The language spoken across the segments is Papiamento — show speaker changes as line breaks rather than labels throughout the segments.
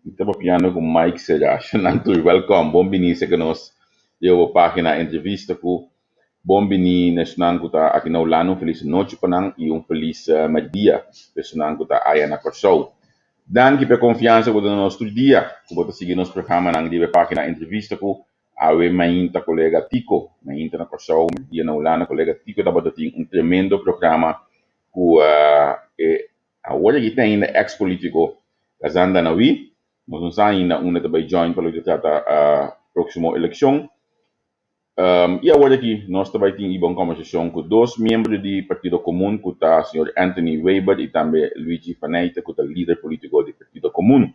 Mi ta papiando ku Mike Serasha. Nan tur wèlkòm, bon bini seka nos di bo página Entrevista ku Bon bini na esnan ku ta aki na Hulanda, un felis nochi pa nan i un felis mèrdia pa esnan ku ta aya na Kòrsou. Danki pa e konfiansa ku bo ta duna nos tur dia ku bo ta sigui nos programanan riba e página Entrevista ku Awe mainta kolega Tico, mainta na Kòrsou, mèrdia na Hulanda, kolega Tico tabata tin un tremendo programa ku e Awor aki ta ainda ex politico Razan Danawi, nos no sa ainda unda ta bay join pa loke ta trata proximo eleccion. Y awor aki nos ta bay tin iba un conversacion cu dos miembro di Partido Comun cu ta señor Anthony Weber y tambe Luigi Faneyte cu ta lider politico di Partido Comun.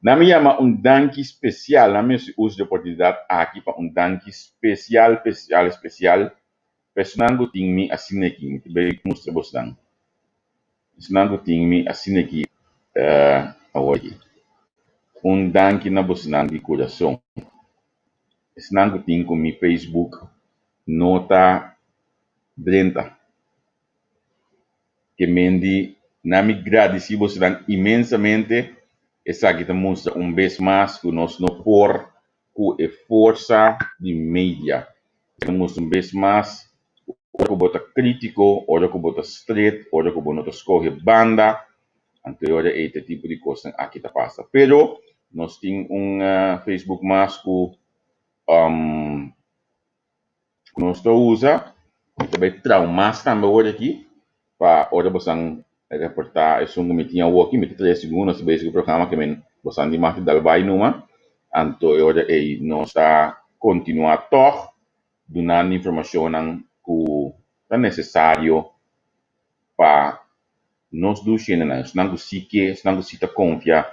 Nan mi yama un danki special, nan mi haci uso di oportunidad aki pa un danki special, special, special pa esnan cu tin mi asina aki. Mi ta bay mustra bosnan. Esnan ku tin mi asina aki awor aki. Un danki na bosnan di kurason. Esnan ku tin ku mi Facebook no ta drenta. Ke men di na mi gradisí bosnan inmensamente, esaki ta mustra un bes mas ku nos no por ku e forsa di media. Ta mustra un bes mas ku ora ku bo ta krítiko, ora ku bo ta stret, ora ku bo no ta skohe banda, anto e ora ei ta e tipo di kosnan aki ta pasa. Pero nos tin un Facebook mas ku ku nos ta usa, mi ta bai trau mas tambe awor aki pa ora bosan reportá esun ku mi tin awor aki, mi ta trae segun nos ta bai hasi ku programa ke men bosan di mas di dal bai numa, anto e ora ei nos ta kontinuá tòg dunando informashonnan ku ta nesesario pa nos dushi hendenan, esnan ku si ke, esnan ku si ta konfia,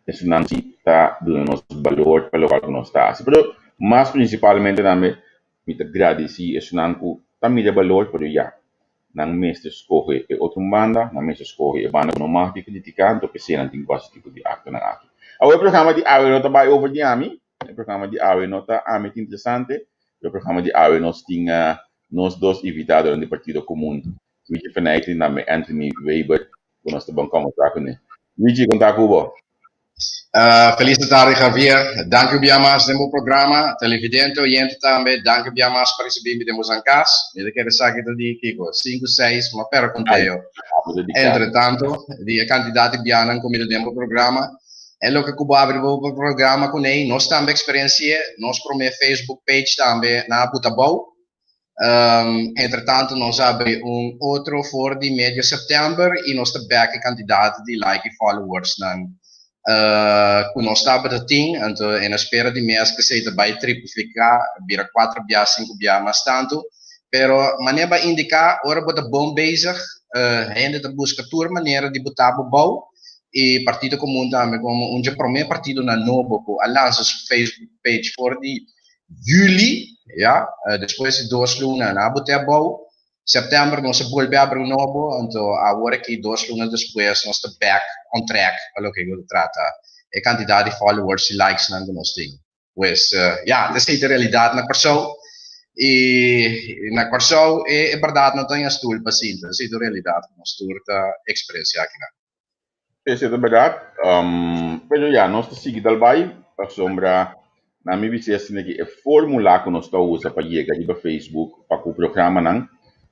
esnan ku si ta duna nos balor pa lokual ku nos ta hasi. Pero mas prinsipalmente tambe mi ta gradisí esnan ku ta mira e balor pero ya nan mester skohe e otro banda, nan mester skohe e banda ku no mag di kritiká, anto p'esei nan tin ku hasi tipo di aktonan aki. Awor e programa di awe no ta bai over di ami, e programa di awe no ta ami ta interesante, pero e programa di awe nos tin nos dos invitadonan di Partido Komun Luigi Feneit i tambe Anthony Weber ku nos ta ban kòmbersá kuné. Luigi, kon ta ku bo?
Felis tardi, Javier. Danki un bia mas den bo programa. Televidente, oyente tambe, danki un bia mas pa risibí mi den boso kas. Mi ta kere sa ki ta di kiko, sinku, seis, ma pera konteo. Entre tanto, di e kantidat di bianan ku mi ta den bo programa, e loke ku bo abri bo programa kuné, nos tambe eksperensi'é, nos promé Facebook page tambe nan a buta abou. Entre tanto nos a abri un otro for di medio september y nos ta bek e cantidad di like y followers nan cu nos tabata tin. Anto en espera di mes cu esey ta bay triplifica, bira cuatro bia, cinco bia mas tanto. Pero manera bo a indica, ora bo ta bon bezig, hende ta busca tur manera di bota bo bou y Partido Comun tambe como un dje prome partidonan nobo cu a lansa su Facebook page for di Juli, ya, despues di dos luna nan a bot'é abou. Sèptèmber nos a bolbe abri un nobo, anto awor aki dos luna despues nos ta back on track pa loke ku ta trata e kantidat di followers i likesnan ku nos tin. Pues, ya, esei ta e realidat na Kòrsou i na Kòrsou e bèrdat no ta den e stul pa sinta, esei ta un realidat ku nos tur ta eksperensiá akinan.
Esei ta berdad, pero ya, nos ta sigui dal bai pasobra na mi bisa asina ki e formula ku nos ta usa pa yega riba Facebook pa ku programanan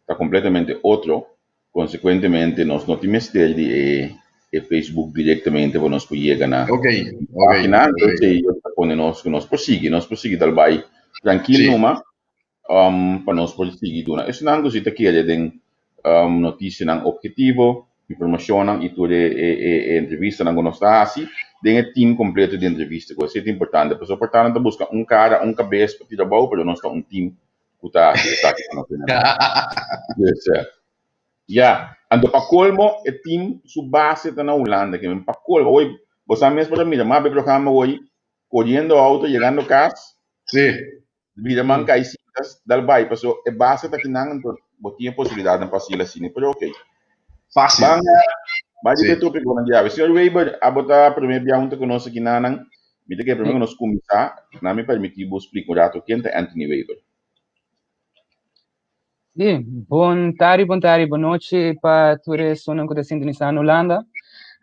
ta kompletamente otro, konsekuentemente nos no tin mester di e e Facebook direktamente pa nos por yega na página, entonces ei ta pone nos ku nos por sigui, nos por sigui dal bai trankil numa. Pa nos por sigui duna esnan ku si ta kere den notisianan obhetivo, informashonnan i tur e entrevistanan ku nos ta hasi den e team kompleto di entrevista ku esei ta importante pasobra por ta nan ta buska un kara, un kabes pa tira abou pero nos ta un team ku ta hasi esaki pa nos. Dus ya, anto pa kolmo e team su base ta na Hulanda ke men pa kolmo awor bo sa mes por a mira mas be programa awor koriendo outo yegando kas. Bida man kai sitas dal bai paso e base ta kinan anto bo tin e posibilidadnan pa haciel asina pero ok.
Facil.
Ban bai riba e topiconan di awe. Señor Weber abo ta primer bia hunto cu nos akinanan mi ta kere primer cu nos cuminsa nan mi permiti bo splica un rato ken ta Anthony Weber.
Sí, bon tardi, bon tardi, bon nochi pa tur esunnan ku ta sintonisá na Hulanda.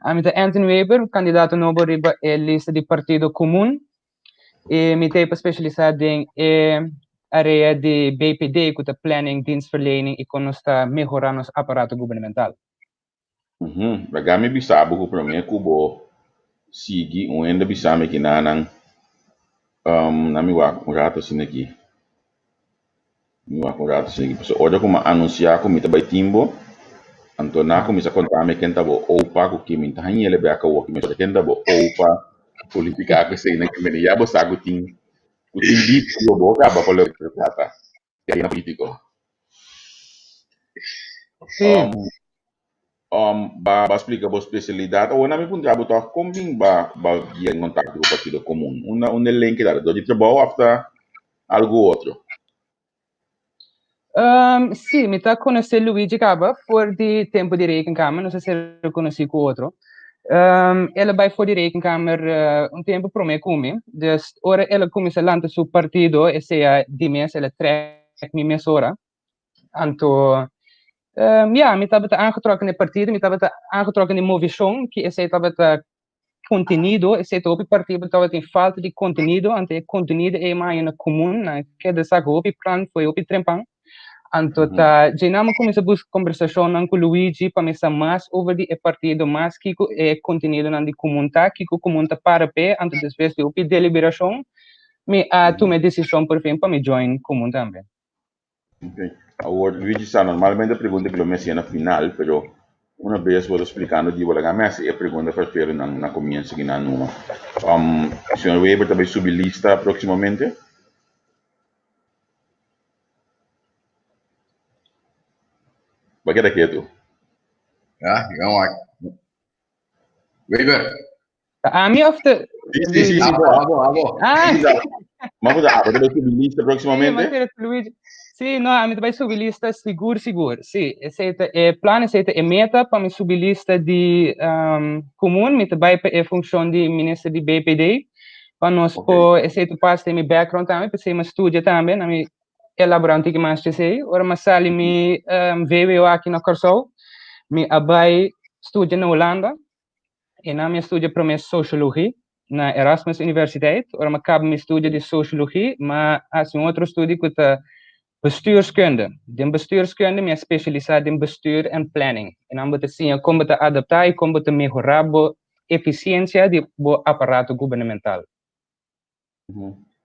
Ami ta Anthony Weber, kandidato nobo riba e lista di Partido Komun. E mi ta pa spesialisá den e area di BPD, ku ta Planning, Dienstverlening i kon nos ta mehorá nos aparato gubernamental.
Laga mi bisa bo ku promé ku bo sigui un hende bisa mi kinanan, na mi wak un rato asina aki. Mi wak un rato asina aki pasobra ora ku mi a anunsiá ku mi ta bai tin bo, anto nan a kuminsá konta mi ken ta bo opa ku kin mi ta haña el e bek awor ki mi ken ta bo opa politika ku esei nan ki mene ya bo sa ku tin ku tin bit ku bo kaba pa loke ta trata di arena politiko. Ba ba splika bo spesialidat awor nan mi puntra bo tòg kon bin ba ba bia en kontakto ku Partido Komun unda unda e link ta dor di trabou òf ta algu otro?
Sí, mi ta konosé Luigi kaba for di tempu di Rekenkamer, nos a ser rekonosí ku otro. El a bai for di Rekenkamer un tempu promé ku mi, dus ora el a kuminsá lanta su partido, esei a di mes el a trèk mi mesora. Anto, ya, mi tabata aangetrokken na e partido, mi tabata aangetrokken na e movishon, ki esei tabata kontenido, esei ta hopi partido tabatin falta di kontenido, anto e kontenido ei m'a haña na komun, nan keda saka hopi plan for hopi trempan. Anto ta dje nan m'a kuminsá buska kombersashonnan ku Luigi pa mi sa mas over di e partido, mas kiko e kontenidonan di komun ta, kiko komun ta para p'e, anto despues di hopi deliberashon mi a tuma e desishon por fin pa mi join komun tambe.
Ok. Awor, Luigi sa, normalmente e pregunta ki lo mi hasié na final, pero una bes bo ta splikando di bo laga mi hasi e pregunta prefiero na na komienso ki nan numa. Um, señor Weber ta bai subi lista próximamente? Bo a keda ketu.
Ja, ik ga wak. Weber.
Ta ami of te
Sí, sí, sí, sí,
Luigi?
bo.
Abo, abo.
Ah,
Sí, da. Ma ku abo ta bai subi lista
sí,
próximamente?
ma kere Luigi. Sí, no, ami ta bai subi lista sigur, sigur. Sí, esei ta e plan, esei ta e meta pa mi subi lista di um, komun. Mi ta bai pa e funshon di minister di BPD. Pa nos
Ok.
por, esei ta pas den mi background tambe, p'esei mi studia tambe, na mi elaborá un tiki mas djesei. Ora mi a sali mi um, VWO aki na Kòrsou, mi a bai studia na Hulanda. Einan mi a studia promé Sociologie na Erasmus Universiteit. Ora mi a kaba mi studio di Sociologie, mi a hasi un otro studio ku ta Bestuurskunde. Den Bestuurskunde mi a spesialisá den Bestuur en Planning. Einan bo ta siña kon bo ta adaptá i kon bo ta mehorá bo efisiensia di bo aparato gubernamental.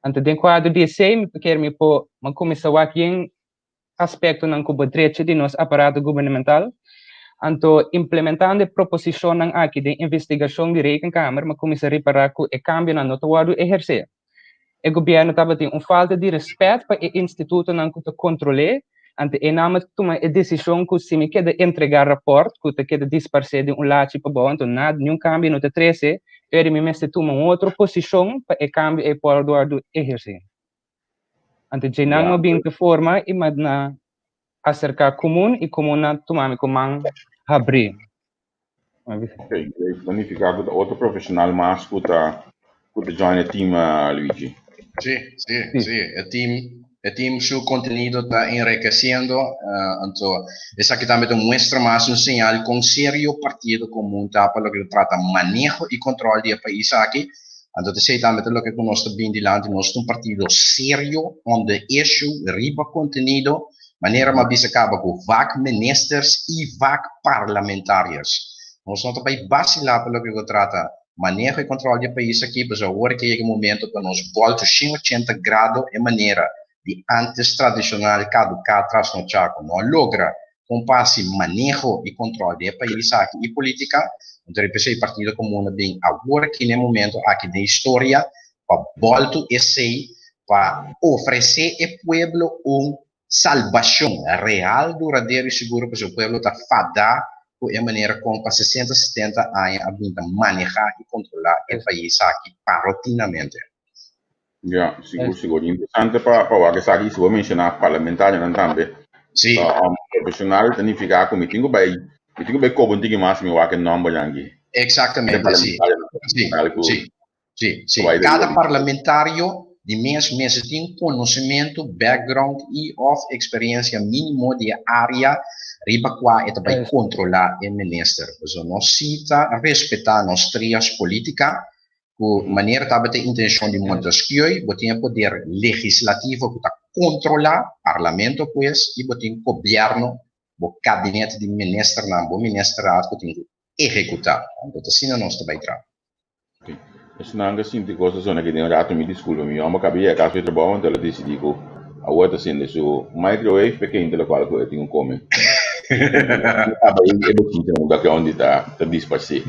Anto den kuadro di esei mi por kere mi por mi a kuminsá wak yen aspektonan ku bo drecha di nos aparato gubernamental. Anto implementando e proposishonnan aki den investigashon di Rekenkamer mi a kuminsá ripará ku e kambionan no ta wòrdu ehersé. E gobièrnu tabatin un falta di rèspèt pa e institutonan ku ta kontrol'é, anto e nan a tuma e desishon ku si mi keda entregá rapòrt ku ta keda disparsé di un lachi pa bou, anto nada, niun kambio no ta trese, pero mi mester tuma un otro posishon pa e kambio ei por wòrdu ehersé. Anto dje nan a bin ta forma i mi a aserká komun i komun a tuma mi ku man habrí.
Ok, great. Ta nifiká ku ta otro profeshonal mas ku ta ku ta join e team, Luigi.
Sí, sí, sí. E team, e team su kontenido ta enrikesiendo. Anto esaki tambe ta un muestra mas, un señal kon serio Partido Komun ta pa loke ta trata maneho i kontròl di e pais aki. Anto ta esei tambe ta loke ku nos ta bin dilanti. Nos ta un partido serio on the issue, riba kontenido. Manera m'a bisa kaba ku vak ministers i vak parlamentariërs. Nos no ta bai basilá pa loke ku trata maneho i kontròl di e pais aki, pasobra awor ke yega e momento pa nos bòltu 180 grado e manera di ántes tradishonal kaduká trasnochá ku no a logra kon pa hasi maneho i kontròl di e pais aki i polítika. Anto riba esei Partido Komun a bin awor aki na e momento aki den historia pa bòltu esei pa ofresé e pueblo un salbashon real, duradero i seguro pasobra e pueblo ta fadá ku e manera kon pa sesenta, setenta aña a bin ta manehá i kontrolá e pais aki parotinamente.
Ya, sigur, sigur. Interesante pa wak esaki i si bo menshoná parlamentarionan tambe.
Sí.
Profeshonal ta nifiká ku mi tin ku bai, mi tin ku bai koba un tiki mas mi wak e nòmbernan aki.
Eksaktamente, sí. Sí, sí. Sí, sí. Kada parlamentario di mes mester tin konosementu, background i òf eksperensia mínimo di e área riba kua e ta bai kontrolá e minister. Pasobra nos si ta respetá nos trias polítika ku manera tabata e intenshon di Montesquieu, bo tin e poder legislativo ku ta kontrolá, parlamento pues, i bo tin gobièrnu, bo kabinete di ministernan, bo ministerraad ku tin ku ehekutá. Anto ta asina nos ta bai traha.
Esnan ta sinti cos ta sona aki den un rato mi disculpa mi homber caba yega cas for di trabao anto el a dicidi cu awor ta sende su microwave pe keinta locual cu e tin cu come. Caba e bochincha nan background di ta ta disparci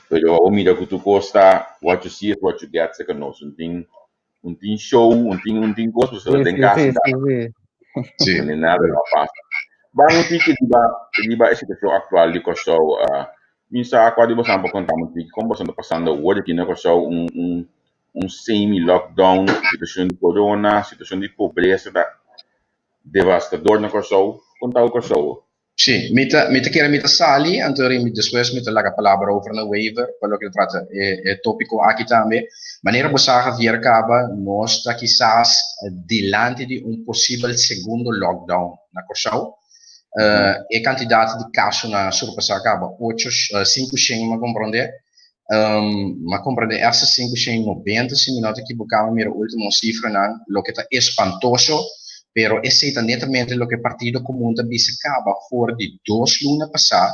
pero awor mira cu tur cos ta what you see is what you get cerca nos un tin un tin show un tin un tin cos pasobra den cas nada no a pasa. Ban un tiki riba riba e situacion actual di Kòrsou. Mi sa kua di bosan por konta mi un tiki kon bosan ta pasando awor aki na Kòrsou un un un semi lockdown, situacion di corona, situacion di pobresa ta devastador na Kòrsou. Kon ta ku Kòrsou?
Sí, mi ta mi ta kere mi ta sali, anto ri despues mi ta laga palabra over na Wever pa loke ta trata e e topiko aki tambe. Manera bo sa Javier kaba nos ta kisas dilanti di un posibel segundo lockdown na Kòrsou. E kantidat di kasonan a surpasá kaba ocho sinku shen mi a komprondé. Mi a komprondé esta 590 si mi no ta ekiboká, mi a mira último sifranan, loke ta espantoso, pero esei ta netamente loke Partido Komun ta bisa kaba for di dos luna pasá,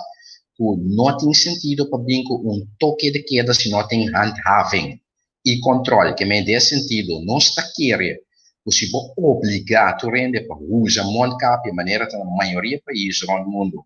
ku no tin sentido pa bin ku un toke de keda si no tin handhaving i kòntròl. Ke men den e sentido nos ta kere ku si bo obligá tur hende pa usa mondkapje manera ta na mayoria pais rònt mundu,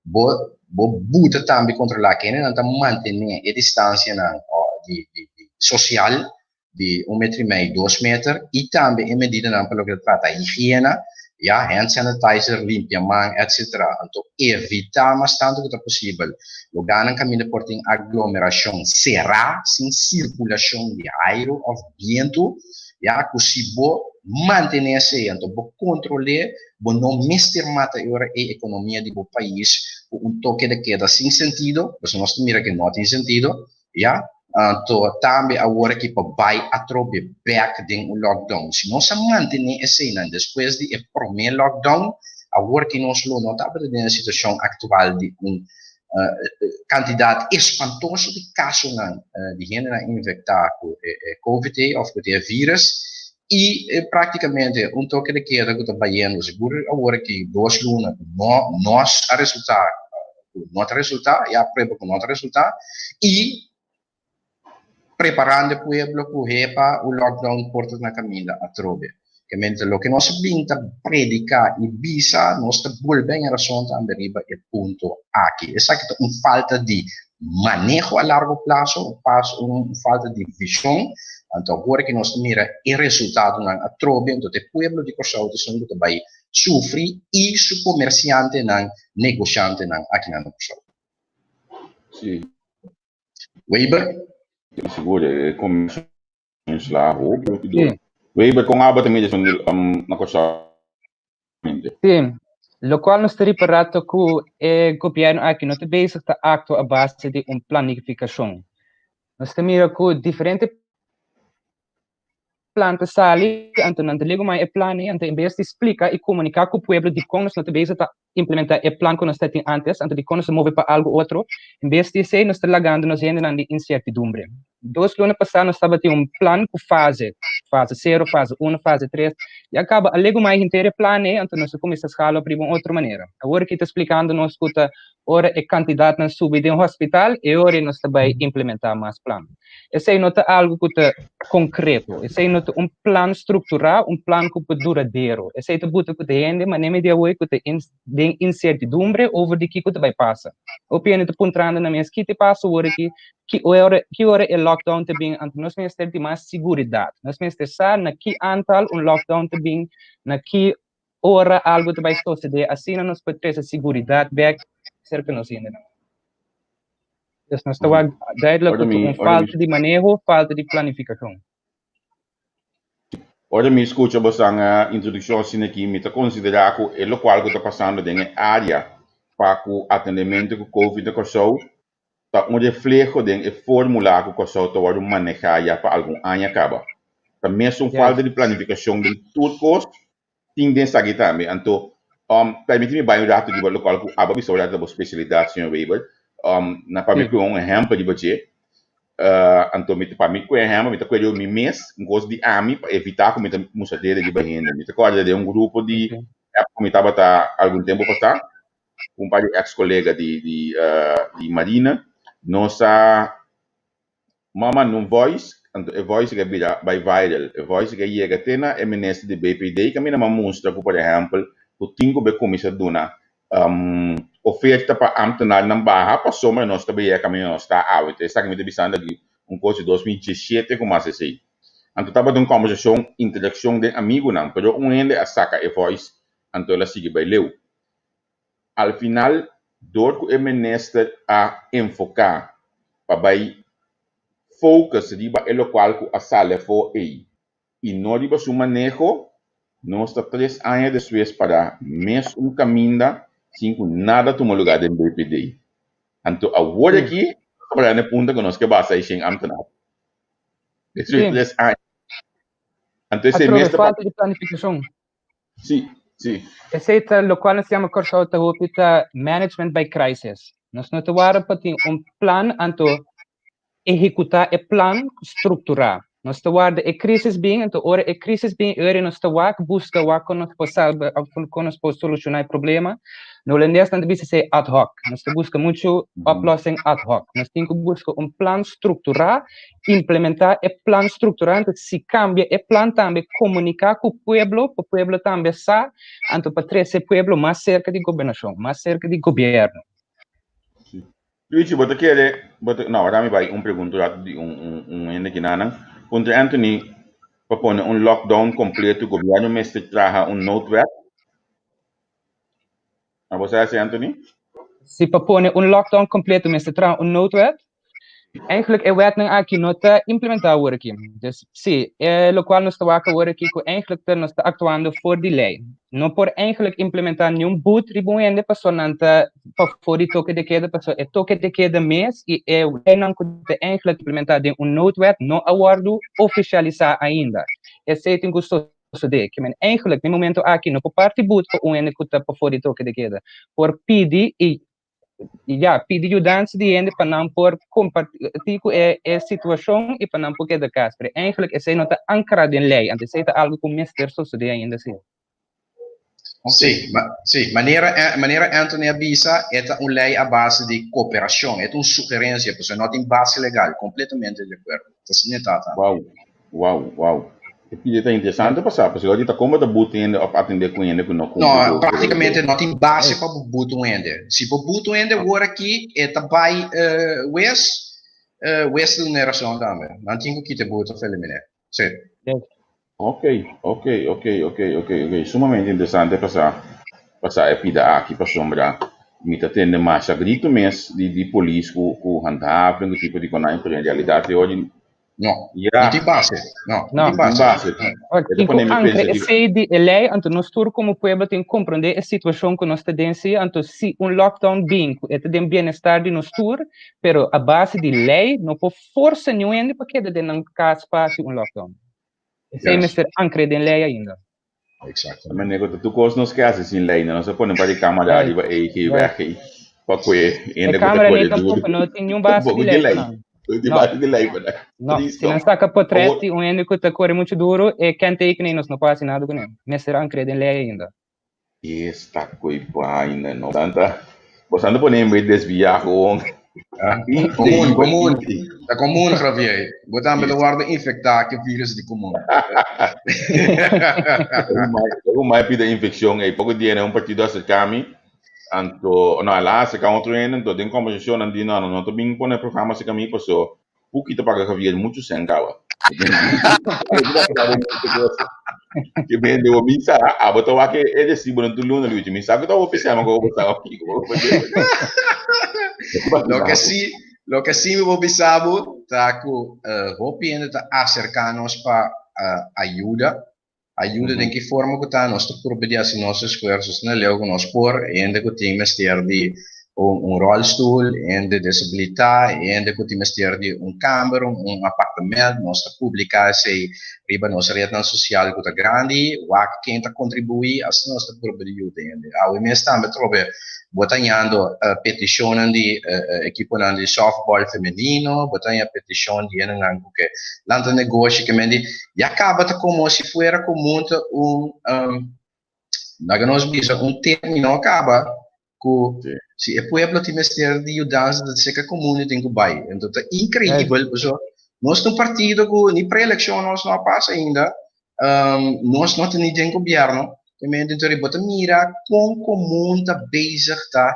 bo bo buta tambe kontrolá kendenan ta mantené e distansianan di di di sosial di un meter i mei, dos meter i tambe e medidanan pa loke ta trata higiena, ya, hand sanitizer, limpia man, etcetera. Anto evitá mas tantu ku ta posibel lugánan kaminda por tin aglomerashon será sin sirkulashon di airu òf bientu, ya, ku si bo mantené esei anto bo kontrol'é Bo no mester mata e ora ei ekonomia di bo pais ku un toke de keda sin sentido, pasobra nos ta mira ke no tin sentido, ya. Anto tambe awor aki pa bai atrobe bek den un lockdown. Si nos a mantené eseinan despues di e promé lockdown, awor ki nos lo no tabata den e situashon aktual di un. Kantidat espantoso di kasonan di hendenan infektá ku e Covid òf ku e vírus i praktikamente un toke de keda ku ta bayendo sigur awor aki 2 luna ku no nos a resultá ku no ta resultá, ya prueba ku no ta resultá, i preparando e pueblo ku hepa un lockdown por ta na kaminda atrobe. Ke mente loke nos bin ta prediká i bisa, nos ta bolbe en rason tambe riba e punto aki. Esaki ta un falta di maneho a largo plaso, un falta di vishon. Anto awor ku nos mira e resultadonan atrobe, anto e pueblo di Kòrsou ta ku bai sufri i su komersiantenan, negoshantenan aki na Kòrsou. Weber?
Sigur, e komersio sla hopi, hopi duru. Weber, kon abo ta mira na Kòrsou?
Si, lokual nos ta ripará ku e gobièrnu aki no ta bezig ta aktua a base di un planifikashon. Nos ta mira ku diferente plan ta sali, anto nan ta legumai e plan, anto en bes di splika i komuniká ku pueblo di kon nos no ta bezig ta implementá e plan ku nos tatin antes, anto di kon nos ta move pa algu otro, en bes di esei nos ta lagando nos hendenan di insertidumbre. 2 luna pasá nos tabatin un plan ku fase, fase 0, fase 1, fase 3, i a kaba a legumai henter e plan ei, anto nos a kuminsá skala op riba un otro manera. Awor aki ta splikando nos ku ta ora e kantidatnan subi den hospital, e ora nos ta bai implementá mas plan. Esei no ta algu ku ta konkreto, esei no ta un plan strukturá, un plan ku por duradero. Esei ta buta ku ta hende, manera mi di awor, ku ta den insertidumbre over di kiko ta bai pasa. Hopi hende ta puntrando nan mes, ki ta pasa awor aki, ki ora e lockdown ta bin? Anto nos mester di mas seguridat. Nos mester sa na ki aantal un lockdown ta bin, na ki ora algu ta bai sosodé, asina nos por trese seguridat bèk serka nos hendenan. Dus nos ta wak duidelijk ku un falta di maneho, falta di planifikashon.
Ora mi skucha boso introdukshon asina aki, mi ta konsiderá ku e lokual ku ta pasando den e área pa ku atendementu ku COVID na Kòrsou ta un refleho den e fórmula ku Kòrsou ta wòrdu manehá ya pa algun aña kaba. Ta mesun falta di planifikashon den tur kos tin den esaki tambe. Anto, permití mi bai un ratu riba lokual ku abo bisa ora ta bo spesialidat, señor Weber. Na pa mi ku un ehèmpel riba dje. Anto mi pa mi ku ehèmpel mi ta kue mi mes un kos di ami pa evitá ku mi ta mustra dede riba hende. Mi ta kòrda den un grupo di app ku mi tabata algun tempu pasá, un par di ex kolega di Marina, nos a manda un voice, anto e voice ke bira bai viral. E voice ke yega te na e minister di BPD, ku mi a mustra ku, por ehèmpel, ku tin ku be kuminsá duna oferta pa ambtenaarnan baha pasobra nos ta yega kaminda nos ta awe. Esaki mi ta bisando aki un kos di 2017 ku mas esei. Anto tabata un kombersashon, interakshon den amigunan, pero un hende a saka e voice, anto el a sigui bai leu. Al final, dor ku e minister a enfoká pa bai focus riba e lokual ku a sali afó ei i no riba su maneho, nos ta 3 aña despues para mes un kaminda sin ku nada tuma lugá den BPD. Anto awor aki, para e punto ku nos ke basa 100 ambtenaar. Despues 3 aña. Anto esei
Atrobe
mes ta
falta di planifikashon.
Si, si.
Esei ta lokual nos yama Kòrsou ta hopi ta management by crisis. Nos no ta warda pa tin un plan anto ehekutá e plan strukturá. Nos ta warda e krisis bin, anto ora e krisis bin, ora nos ta wak buska wak kon nos por salba òf kon nos por solushoná e problema. Na hulandes nan ta bisa esei ad hoc. Nos ta buska muchu oplossing ad hoc. Nos tin ku buska un plan strukturá, implementá e plan strukturá, anto si kambia e plan tambe komuniká ku pueblo, pa pueblo tambe sa, anto pa trese pueblo mas serka di gobernashon, mas serka di gobièrnu.
Luigi, bo ta kere, no, awor mi bai un pregunta rato di un hende kinanan. Puntra Anthony, pa pone un lockdown kompleto, gobièrnu mester traha un noodwet? Abo sa esei, Anthony?
Si pa pone un lockdown kompleto mester traha un noodwet, eigenlijk e wetnan aki no ta implementá awor aki. Dus si, e lokual nos ta wak awor aki ku eigenlijk ta nos ta aktuando for di lei. No por eigenlijk implementá niun boete riba un hende pasobra nan ta pafó di toke de keda, pasobra e toke de keda mes i e leinan ku ta eigenlijk implementá den un noodwet no a wòrdu ofisialisá ainda. Esei tin ku sosodé. Ke men eigenlijk na e momento aki no por parti boete pa un hende ku ta pafó di toke de keda. Por pidi i Ya, pidi yudansa di hende pa nan por kompartí ku e e situashon i pa nan por keda kas. Pero eigenlijk esei no ta ankrá den lei, anto esei ta algu ku mester sosodé ainda sí.
Sí, ma, sí, manera, eh, manera Anthony a bisa, e ta un lei a base di koperashon, e ta un sugerensia, pasobra no tin base legal, kompletamente di akuerdo. Ta asina e ta tambe.
Wow, wow, wow. E pide ta interesante pa sa, pasobra di ta kon bo ta buta hende of atende ku hende ku no kumpli
No,
ku ku
praktikamente
regel.
no tin base pa bo buta un hende. Si bo buta un hende awor aki, e ta bai eh, wes, eh, wes ta duna e rason tambe. Nan tin ku kita e buta of eliminé. Sí.
Yes.
Ok, ok, ok, ok, ok, ok. Sumamente interesante pa sa, pa sa e pida aki, pasobra mi ta tende masha grito mes di di polis ku ku handhaving, ku tipo di konai, pero en realidat e ora di
No,
Ja.
no tin base. No, no
No.
tin base.
Base.
Ora,
E ta
tin ku
pone mi
ankra
pensa di-
esei di e lei, anto nos tur komo pueblo tin komprondé e situashon ku nos ta den si, anto si un lockdown bin ku e ta den bienestar di nos tur, pero a base di lei no por forsa niun hende pa keda den nan kas pa hasi un lockdown. Esei
Yes.
mester ankra den lei ainda.
Exactamente.
Meneer, ku tur kos nos ke hasi sin lei, no? Nos a pone un par di kamera
Right.
ariba ei, ki
Right.
weg ei, pa kue
E
hende ku ta
kamera
kore
ni
duru.
tampoco no tin niun base
Tampoco
di
tin
lei
lei.
pa nan.
No tin
No.
base di lei pa nan.
No, si
Tristo.
nan saka potret
Awor-
di un hende ku ta kore muchu duru, e kenteken nos no por hasi nada kuné. Mester ankr'é den lei ainda.
Esta koe vaina, no. Santa, bo santa pone en vez desviá gewoon.
Ah, Komun, komun. Ta komun, Javier. Bo tambe ta wordo infectá ku virus di komun.
Un mai pida infección, ei poco dia un partido acerca mi, anto, no, el a acerca otro hende, anto den conversación nan di, no, no, no ta bin pone programa acerca mi, paso Puki ta paga Javier muchu sèn kaba. Ke bende bo mi sa, abo ta wak e resibo nan tur luna, Luigi. Mi sa ku ta hopi sèn ku bo sa kiko.
Loke si, loke si mi por bisa bo ta ku hopi hende ta aserká nos pa ayuda. Ayuda den ki forma ku ta, nos ta purba di hasi nos esfuerso asina leu ku nos por. Hende ku tin mester di un un rolstoel, hende desabilitá, hende ku tin mester di un kamber, un un apartement, nos ta publiká esei riba nos retnan sosial ku ta grandi, wak ken ta kontribuí, asina nos ta purba di yuda hende. Awe mes tambe atrobe bo ta hañando petishonnan di ekiponan di sòftbòl femenino, bo ta haña petishon di hendenan ku ke lanta negoshi, ke men di Ya caba ta como si fuera comun ta un, um, laga nos bisa, un termino caba cu
Sí.
si e pueblo tin mester di yudansa ta seca comun y tin cu bay. Enton ta increibel, paso nos ta un partido cu ni pre-eleccion nos no a pasa ainda, um, nos no ta ni den gobierno, enton bo ta mira con comun ta bezig ta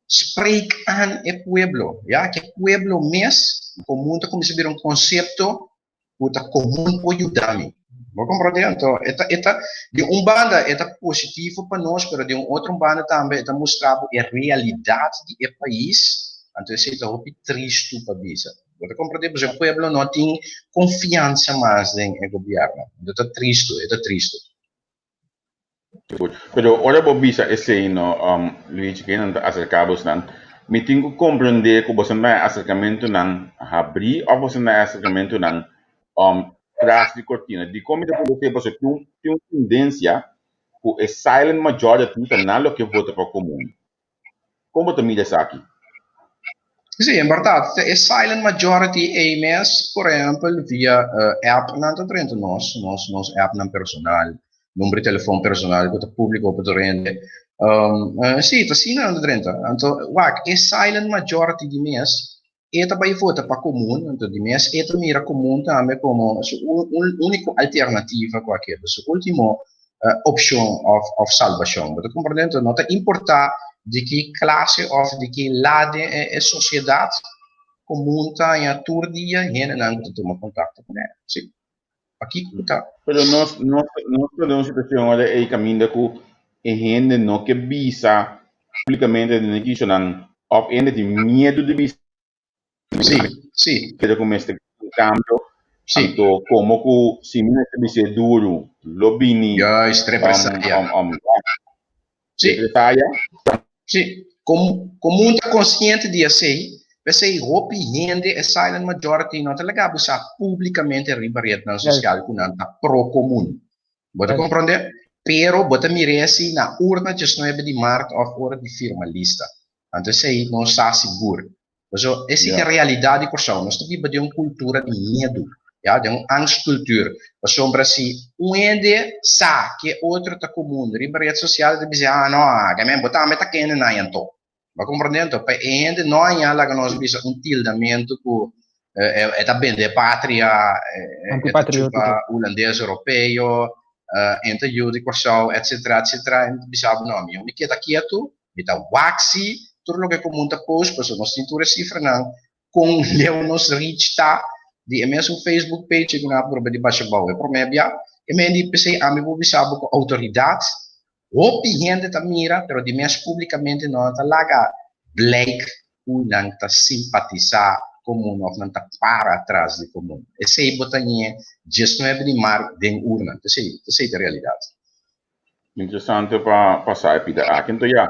Spreek aan e pueblo, ya, cu e pueblo mes, comun ta cuminsa bira un concepto ku ta komun por yuda mi. Bo komprondé? Anto, e ta, e ta, di un banda e ta positivo pa nos, pero di un otro banda tambe e ta mustra bo e realidat di e pais, anto esei ta hopi tristu pa bisa. Bo ta komprondé? Pasobra e pueblo no tin konfiansa mas den e gobièrnu. Anto ta tristu, e ta tristu.
Pero ora bo bisa esei no, Luigi, ke nan ta aserká bosnan, mi tin ku komprendé ku boso na e aserkamentunan habrí òf boso na e aserkamentunan tras di kortina. Dikon mi ta puntra esei? Pasobra tin un tin un tendensia ku e silent majority ta nan loke vota pa komun. Kon bo ta mira esaki?
Sí, en bèrdat, e silent majority ei mes, por ehèmpel, via appnan ta drenta nos, nos nos appnan personal, number di telefòn personal ku ta públiko pa tur hende. Sí, ta asina nan ta drenta. Anto, wak, e silent majority di mes, e ta bai vota pa komun, anto di mes e ta mira komun tambe komo su úniko alternativa ku a keda, su último opshon òf salbashon. Bo ta komprendé? Anto no ta importá di ki klase òf di ki lado den e sosiedat, komun ta haña tur dia hendenan ku ta tuma kontakto kuné. Sí. Pakiko ku ta?
Pero nos nos nos ta den un situashon ora ei kaminda ku e hende no ke bisa públikamente den e kishonan òf e hende tin miedu di bisa
Sí, sí.
kere ku mester un kambio.
Sí.
Anto komo ku si mi mester bis'é duru lo bini
Juist, represalia. Sí.
Represalia.
Sí, komun ta konsiente di esei, p'esei hopi hende, e silent majority, no ta laga bo sa públikamente riba retnan sosial ku nan ta pro komun. Bo ta komprondé? Pero bo ta mira esei na urna diesnuebe di mart òf ora di firma lista. Anto esei nos sa sigur. Paso esei ta e realidat di Kòrsou. Nos ta biba den un kultura di miedu, ya, den un angstcultuur. Pasobra si un hende sa ke otro ta komun riba ret sosial e ta bisa, ah no, ke men bo tambe ta kende nan anto. Bo a komprende anto? Pa e hende no haña laga nos bisa un tildamentu ku e ta bende patria, e ta chupa hulandes europeo, e ta yu di Kòrsou, etsetera, etsetera. E ta bisa bo no, mi keda ketu. Mi ta wak si tur loke komun ta post pasobra nos tin tur e sifranan kon leu nos reach ta di e mesun Facebook page ku nan a purba di basha bou e promé bia. E men di p'esei ami por bisa bo ku outoridat hopi hende ta mira pero di mes publikamente no nan ta laga blijk ku nan ta simpatisá komun òf nan ta para tras di komun. Esei bo ta ñe 19 di mart den urna. P'esei ta e realidat.
Interesante pa pa sa e pida aki. Enton ya,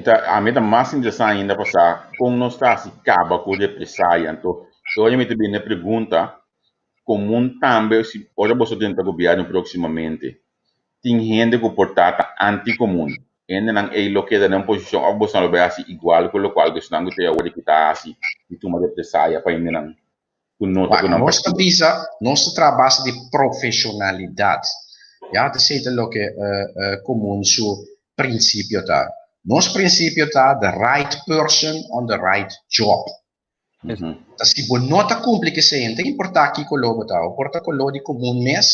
ta ami ta mas interesá ainda pa sa kon nos ta hasi kaba ku represaya. Anto e ora mi ta bini e pregunta komun tambe si ora boso drenta gobièrnu próksimamente tin hende ku por ta ta antikomun. Hendenan ei lo keda den un posishon òf boso lo bai hasi igual ku lokual ku esnan ku ta awor aki ta hasi di tuma represaya pa hendenan ku no ta
Wak,
ku nan
nos ta
partido.
bisa, nos ta traha base di profesionalidad. Ya, ta esei ta loke Komun su principio ta. Nos principio ta the right person on the right job. Ta si bo no ta cumpli cu esei, no ta importa ki color bo ta, bo por ta color di Komun mes,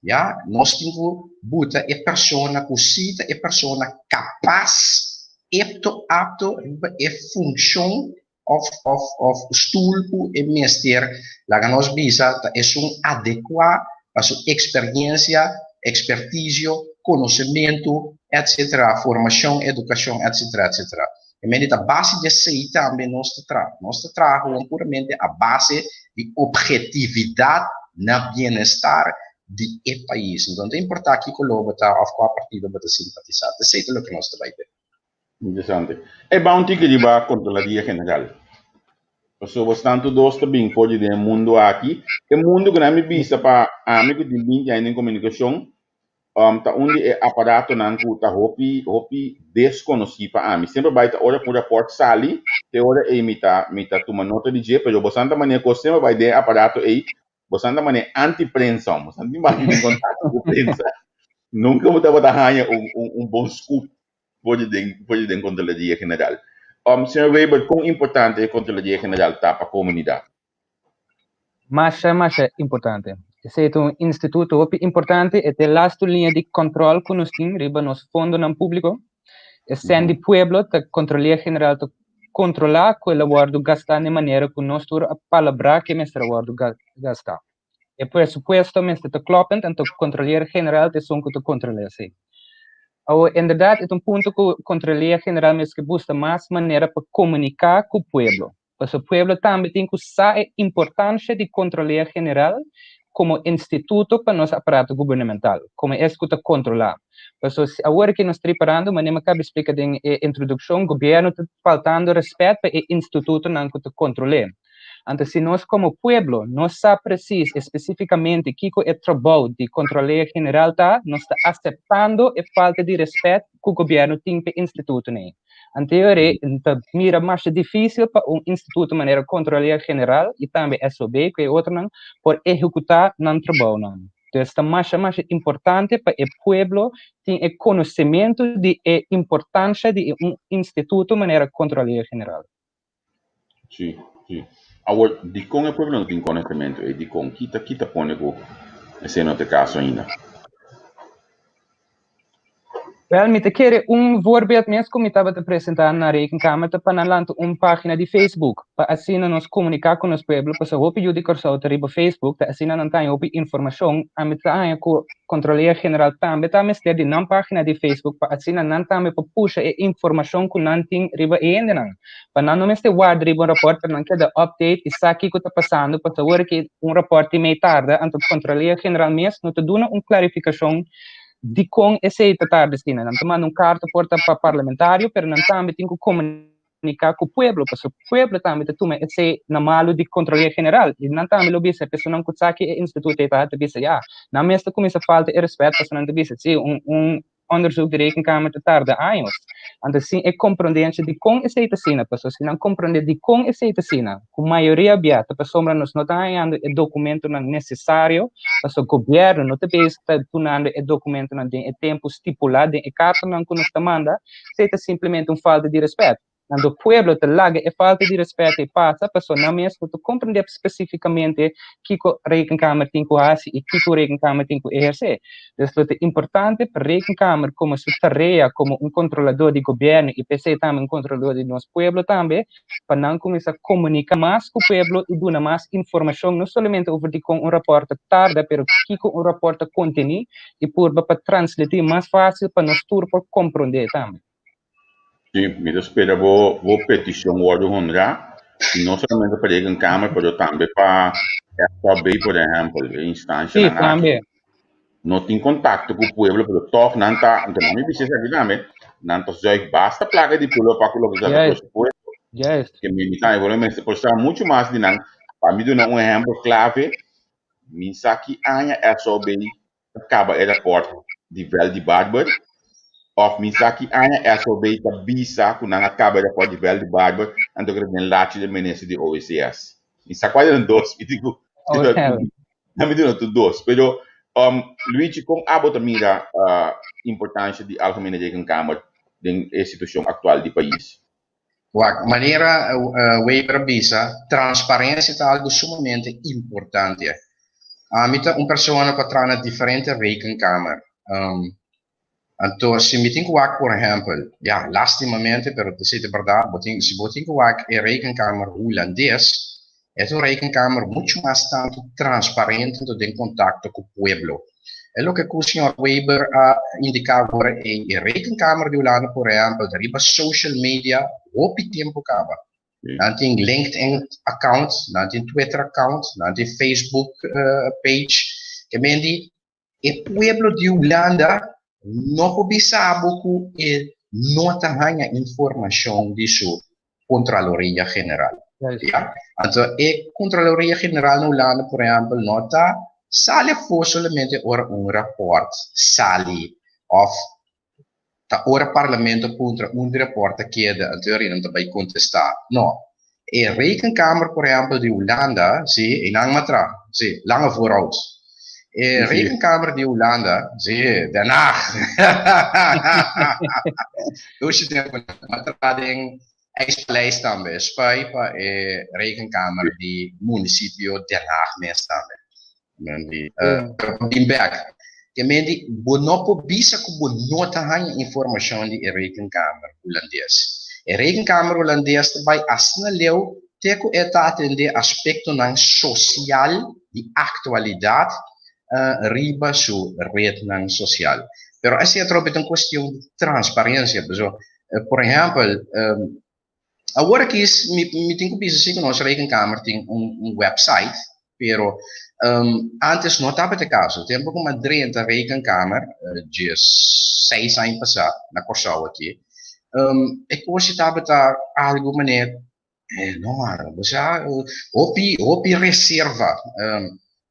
ya, nos tin cu buta e persona cu si ta e persona capaz, epto, apto riba e funcion of of of stoel ku e mester laga nos bisa ta esun adekuá pa su eksperiencia, ekspertisio, konosementu, etc. Formashon, edukashon, etc. Etc. E mende ta base di esei tambe nos ta traha. Nos ta traha gewoon puramente a base di ophetividat na bienestar di e pais. Enton no ta importá ki koló bo ta òf kua partido bo ta simpatisá. Ta esei ta loke nos ta bai den.
Interesante. E bounty ki riba Controlaria General. Pasobra bos tantu dos ta bin for di den e mundu aki. E mundu ku nan mi bisa pa ami ku tin binti aña den komunikashon, ta un di e aparatonan ku ta hopi hopi deskonosí pa ami. Semper bai ta ora ku un rapòrt sali, te ora ei mi ta mi ta tuma nota di dje, pero bosan ta manera kos semper bai den e aparato ei, bosan ta manera anti-prensa, bosan tin baki den kontakto ku prensa. Nunka bo tabata haña un un un bon scoop for di den for di den Controlaria General. Señor Weber, kon importante e Controlaria General ta pa komunidat?
Masha, masha importante. Esei ta un instituto hopi importante, e ta e lastu liña di kòntròl ku nos tin riba nos fondonan públiko. E sèn di pueblo ta Controlaria General ta kontrolá ku el a wòrdu gastá na e manera ku nos tur a palabrá ku e mester a wòrdu gastá. E presupuesto mester ta kloppend, anto Controlier General ta esun ku ta kontrolá esei. Awor, inderdat e ta un punto ku Controlier General mester buska mas manera pa komuniká ku pueblo. Pasobra pueblo tambe tin ku sa e importansha di Controlier General komo instituto pa nos aparato gubernamental, komo es ku ta kontrolá. Pasobra si awor ke nos ta riparando, manera mi a kaba splika den e introdukshon, gobièrnu ta faltando rèspèt pa e institutonan ku ta kontrol'é. Anto si nos komo pueblo no sa presis espesífikamente kiko e trabou di Kontrolea General ta, nos ta aseptando e falta di rèspèt ku gobièrnu tin p'e institutonan ei. Anto e ora ei ta mira masha difísil pa un instituto manera Kontrolea General i tambe SOB ku e otronan por ehekutá nan trabounan. Entonces ta masha masha importante pa e pueblo tin e konosementu di e importansha di un instituto manera Kontrolea General.
Sí, sí. Awor, dikon e pueblo no tin konosementu ei? Dikon? Ki ta, ki ta pone ku esei no ta e kaso ainda?
Wel, mi ta kere un voorbeeld mes ku mi tabata presentá na Rekenkamer ta pa nan lanta un página di Facebook, pa asina nos komuniká ku nos pueblo, pasobra hopi yu di Kòrsou ta riba Facebook, ta asina nan ta haña hopi informashon. Ami ta haña ku Kontrolea General tambe ta mester di nan página di Facebook pa asina nan tambe por pusha e informashon ku nan tin riba e hendenan. Pa nan no mester warda riba un rapòrt pero nan keda update i sa kiko ta pasando pasobra ora ki un rapòrt tin mei tarda anto Kontrolea General mes no ta duna un klarifikashon dikon esei ta tarda asina. Nan ta manda un karta por ta pa parlamentario pero nan tambe tin ku komuniká ku pueblo pasobra pueblo tambe ta tuma esei na malu di Kontrolea General i nan tambe lo bisa e personanan ku sa ki e instituto ei ta ta bisa ya nan mes ta kuminsá falta e rèspèt pasobra nan ta bisa si un un onderzoek di rekenkamer ta tarda años. Anto sin e komprondensia di kon esei ta asina, pasobra si nan komprondé di kon esei ta asina, ku mayoria bia ta pasobra nos no ta hañando e dokumentonan nesesario, pasobra gobièrnu no ta bezig ta dunando e dokumentonan den e tempu stipulá den e kartanan ku nos ta manda, esei ta simplemente un falta di rèspèt. Anto pueblo ta laga e falta di rèspèt ei pasa pasobra nan mes no ta komprendé spesífikamente kiko Rekenkamer tin ku hasi i kiko Rekenkamer tin ku ehersé. Dus lo ta importante pa Rekenkamer komo su tarea komo un kontroladó di gobièrnu i p'esei tambe un kontroladó di nos pueblo tambe, pa nan kuminsá komuniká mas ku pueblo i duna mas informashon no solamente over di kon un rapòrt ta tarda pero kiko un rapòrt ta kontení i purba pa transmití mas fásil pa nos tur por komprondé tambe.
Sí, mi ta spera bo bo petishon wòrdu honrá, i no solamente pa Rekenkamer, pero tambe pa SOB, por ehèmpel, e
Sí,
instanshanan aki.
tambe.
No tin kontakto ku pueblo, pero tòg nan ta, anto nan mi bisa esaki tambe, nan ta zuig basta plaka di pueblo pa ku loke sa ta
Juist,
presupuesto.
juist.
Ke mi mi tambe por mester por sa muchu mas di nan. Pa mi duna un ehèmpel klave, mi sa ki aña SOB ta kaba e rapòrt di Veld di Barber òf mi sa ki aña SOB ta bisa ku nan a kaba e rapòrt di Veld di Barber anto ku ta den lachi di minister di OECS. Mi sa kual eran dos, mi di ku
Oh, hell.
nan mi duna tur dos. Pero um, Luigi, kon abo ta mira uh, importansha di Algemene Rekenkamer den e situashon aktual di pais?
Wak, manera Weber a bisa, transparencia ta algo sumamente importante. Ami ta un persona cu a traha na diferente rekenkamer. Anto, si mi tin cu wak, por ehempel, ya, lastimamente, pero ta esey ta berdad, bo tin, si bo tin cu wak e rekenkamer Hulandes, e ta un rekenkamer mucho mas tanto transparente anto den contacto cu pueblo. E loke cu señor Weber a indica awor ey, e rekenkamer di Hulanda por ehempel ta riba social media hopi tempo caba. Nan tin LinkedIn account, nan tin Twitter account, nan tin Facebook page. Ke men di e pueblo di Hulanda no por bisa bo cu e no ta haña informacion di su Contraloria General. Ya? Anto e Contraloria General na Hulanda, por ehempel, no ta sali afó solamente ora un rapport sali of ta ora Parlamento puntra un di rapport ta keda, anto ora nan ta bai contesta. No. E Rekenkamer, por ehempel, di Hulanda, si, einan matra, si, lange vooruit. E Rekenkamer di Hulanda, si, Den Haag. Dushi tempo matra den IJspaleis tambe, spui pa e Rekenkamer di municipio Den Haag mes tambe. Men di, pero pa bin bek, ke men di, bo no por bisa ku bo no ta haña informashon di e Rekenkamer Hulandes. E Rekenkamer Hulandes ta bai asina leu te ku e ta atendé aspektonan sosial di aktualidat riba su retnan sosial. Pero esei atrobe ta un kuestion di transparensia. Pasobra, por ehèmpel, awor aki mi mi tin ku bisa si ku nos Rekenkamer tin un un website, pero antes no tabata e kaso. Tempu ku mi a drenta Rekenkamer, djes seis aña pasá na Kòrsou aki, e kos si tabata algu manera No mano, bo sa hopi hopi reserva.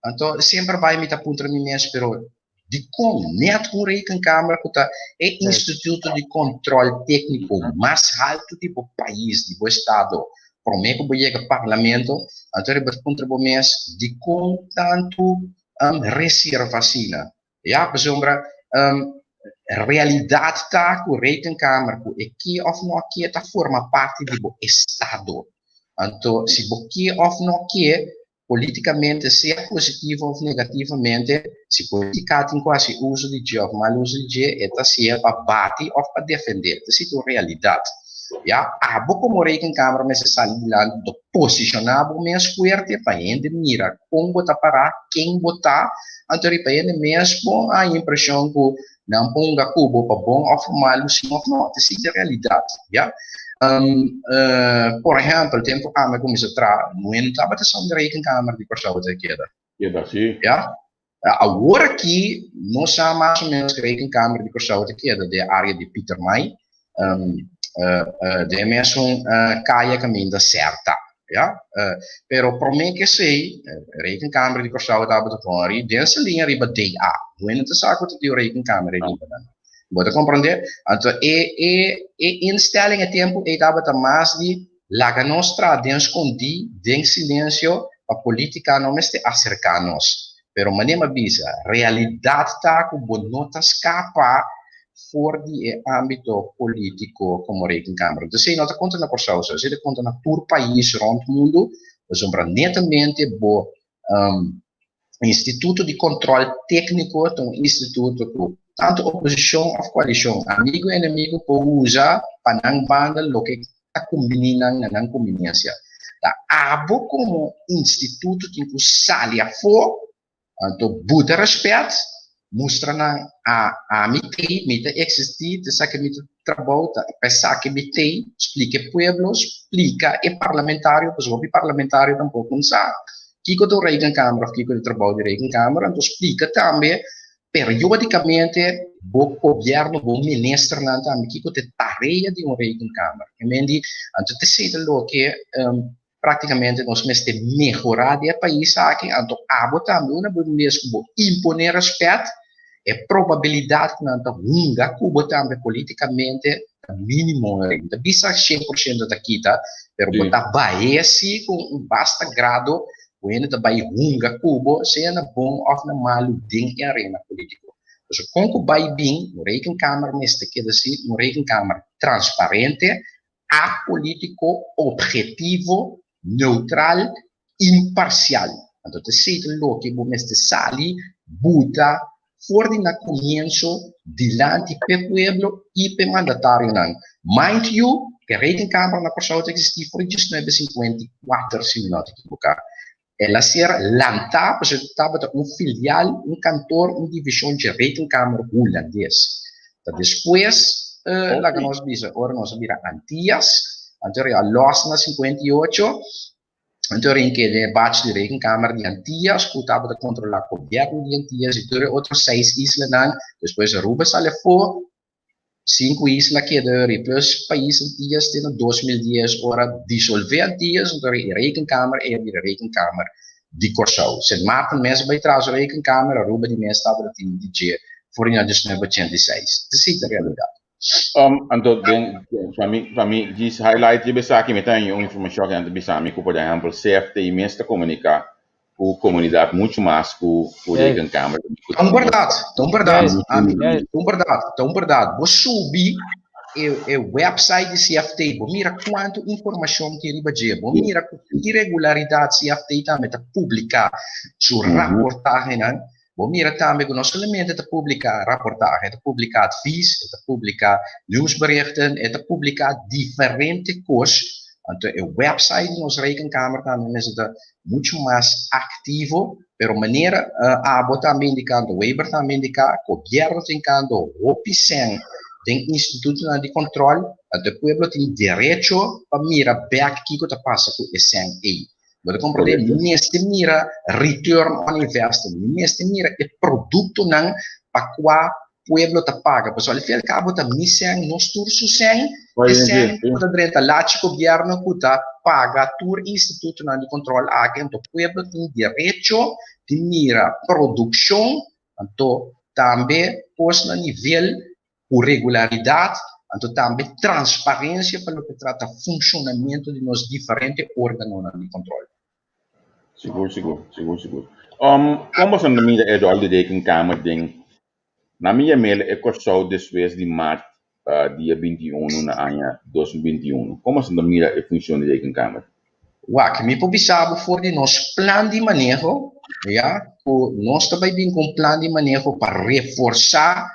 Anto semper bai mi ta puntra mi mes, pero dikon net un rekenkamer ku ta e instituto di kontrol tékniko mas haltu di bo pais, di bo estado, promé ku bo yega parlamento, anto riba ta puntra bo mes dikon tantu reserva asina? Ya, pasobra realidat ta ku rekenkamer ku e ke òf no ke ta forma parti di bo estado. Anto si bo ke òf no ke, politikamente sea positivo òf negativamente, si politika tin ku hasi uso di dje òf mal uso di dje, e ta sea pa bati òf pa defendé. Ta si ta un realidat. Ya, abo komo rekenkamer mester sali dilanti do posishoná bo mes fuerte pa hende mira kon bo ta pará, ken bo ta, anto riba hende mes bo haña impreshon ku nan por hunga ku bo pa bon òf pa malu, si òf no, ta esei ta e realidat, ya. Por ehèmpel, tempu ami a kuminsá traha, no tabata sa unda rekenkamer di Kòrsou ta keda.
Keda, si.
Ya. Awor aki nos sa mas o ménos ku rekenkamer di Kòrsou ta keda den área di Pietermaai, den e mesun kaya kaminda Serta, ya. Pero promé ku esei, rekenkamer di Kòrsou tabata kon ari den Saliña riba DA. Bueno ta sa ku ta tin un rekenkamer ei riba nan. Bo ta komprondé? Anto e e e instelling e tempu ei tabata mas di laga nos traha den skondí, den silensio, pa polítika no mester aserká nos. Pero manera mi a bisa, realidat ta ku bo no ta skapa for di e ámbito polítiko komo Rekenkamer. Entonces esei no ta konta na Kòrsou so, esei ta konta na tur pais rònt mundu, pasobra netamente bo Instituto di Kontrol Tékniko ta un instituto ku tantu oposishon òf koalishon, amigu i enemigu, por usa pa nan banda loke ta kumbiní nan na nan kumbiniensia. Ta abo komo instituto tin ku sali afó, anto buta rèspèt, mustra nan a ami t'ei, mi ta eksistí, ta esaki mi ta trabou, ta pa esaki mi t'ei, splika e pueblo, splika e parlamentario, pasobra hopi parlamentario tampoko no sa kiko ta un rekenkamer of kiko ta e trabou di rekenkamer, anto splika tambe periodikamente bo gobièrnu, bo ministernan tambe kiko ta e tarea di un rekenkamer. Anto ta esei ta loke Práktikamente nos mester mehorá di e pais aki, anto abo tambe una bo mes ku bo imponé rèspèt, e probabilidat ku nan ta hunga ku bo tambe polítikamente ta mínimo. Mi ta bisa 100% ta kita, pero bo ta bah'é si ku un basta grado ku hende ta bai hunga ku bo, sea na bon òf na malu den e arena polítiko. Pasobra kon ku bai bin, un rekenkamer mester keda si un rekenkamer transparente, apolítiko, obhetivo, neutral, imparsial. Anto ta esei ta loke bo mester sali buta for di na komienso dilanti p'e pueblo i p'e mandatarionan. Mind you, e Rekenkamer na Kòrsou ta eksistí for di 1954, si mi no ta ekiboká. El a ser lantá pasobra tabata un filial, un kantor, un divishon dje Rekenkamer Hulandes. Ta despues, laga nos bisa, ora nos a bira Antias, anto a lòs na 58, anto a rin keda e bach di Rekenkamer di Antias ku tabata kontrolá gobièrnu di Antias i tur e otro seis islanan. Despues Aruba sali afó. Sinku isla keda ori plus pais Antillas te na 2010 ora disolve Antillas enton e rekenkamer e a bira rekenkamer di Kòrsou. Sint Maarten mes a bai tras su rekenkamer, Aruba di mes tabata tin di dje for di 1986. Esei ta realidat.
Anto den pa mi pa mi djis highlight riba esaki mi ta haña un informashon ku nan ta bisa mi ku por ehèmpel CFT mes ta komuniká ku komunidat muchu mas ku ku rekenkamer.
Ta un bèrdat, ta un bèrdat, ami, ta un bèrdat, ta un bèrdat. Bo subi e e website di CFT, bo mira kuantu informashon tin riba dje, bo mira ku ki regularidat CFT tambe ta publiká su raportahenan, bo mira tambe ku no solamente ta publiká raportahe, e ta publiká advis, e ta publiká nieuwsberichten, e ta publiká diferente kos. Anto e website di nos rekenkamer tambe mester ta muchu mas aktivo, pero manera abo tambe indikando, Weber tambe indiká, gobièrnu ta hinkando hopi sèn den institutonan di kòntròl, anto e pueblo tin derecho pa mira bèk kiko ta pasa ku e sèn ei. Bo ta komprendé? Mi mester mira return on investment, mi mester mira e produktonan pa kua pueblo ta paga pasobra al fin al cabo ta mi sèn nos tur su sèn e sèn ku ta drenta lachi gobièrnu ku ta paga tur institutonan di kòntròl aki anto pueblo tin derecho di mira produkshon anto tambe kos na nivel ku regularidat anto tambe transparensia pa loke trata funshonamentu di nos diferente organonan di kòntròl.
Sigur, sigur, sigur, sigur. Um, kon boso ta mira e ròl di Rekenkamer den na mi yam'el e Kòrsou despues di mart uh, dia 21 na aña 2021? Kon boso ta mira e funshon di Rekenkamer?
Wak, mi por bisa bo for di nos plan di maneho, ya, ku nos ta bai bin ku un plan di maneho pa reforsá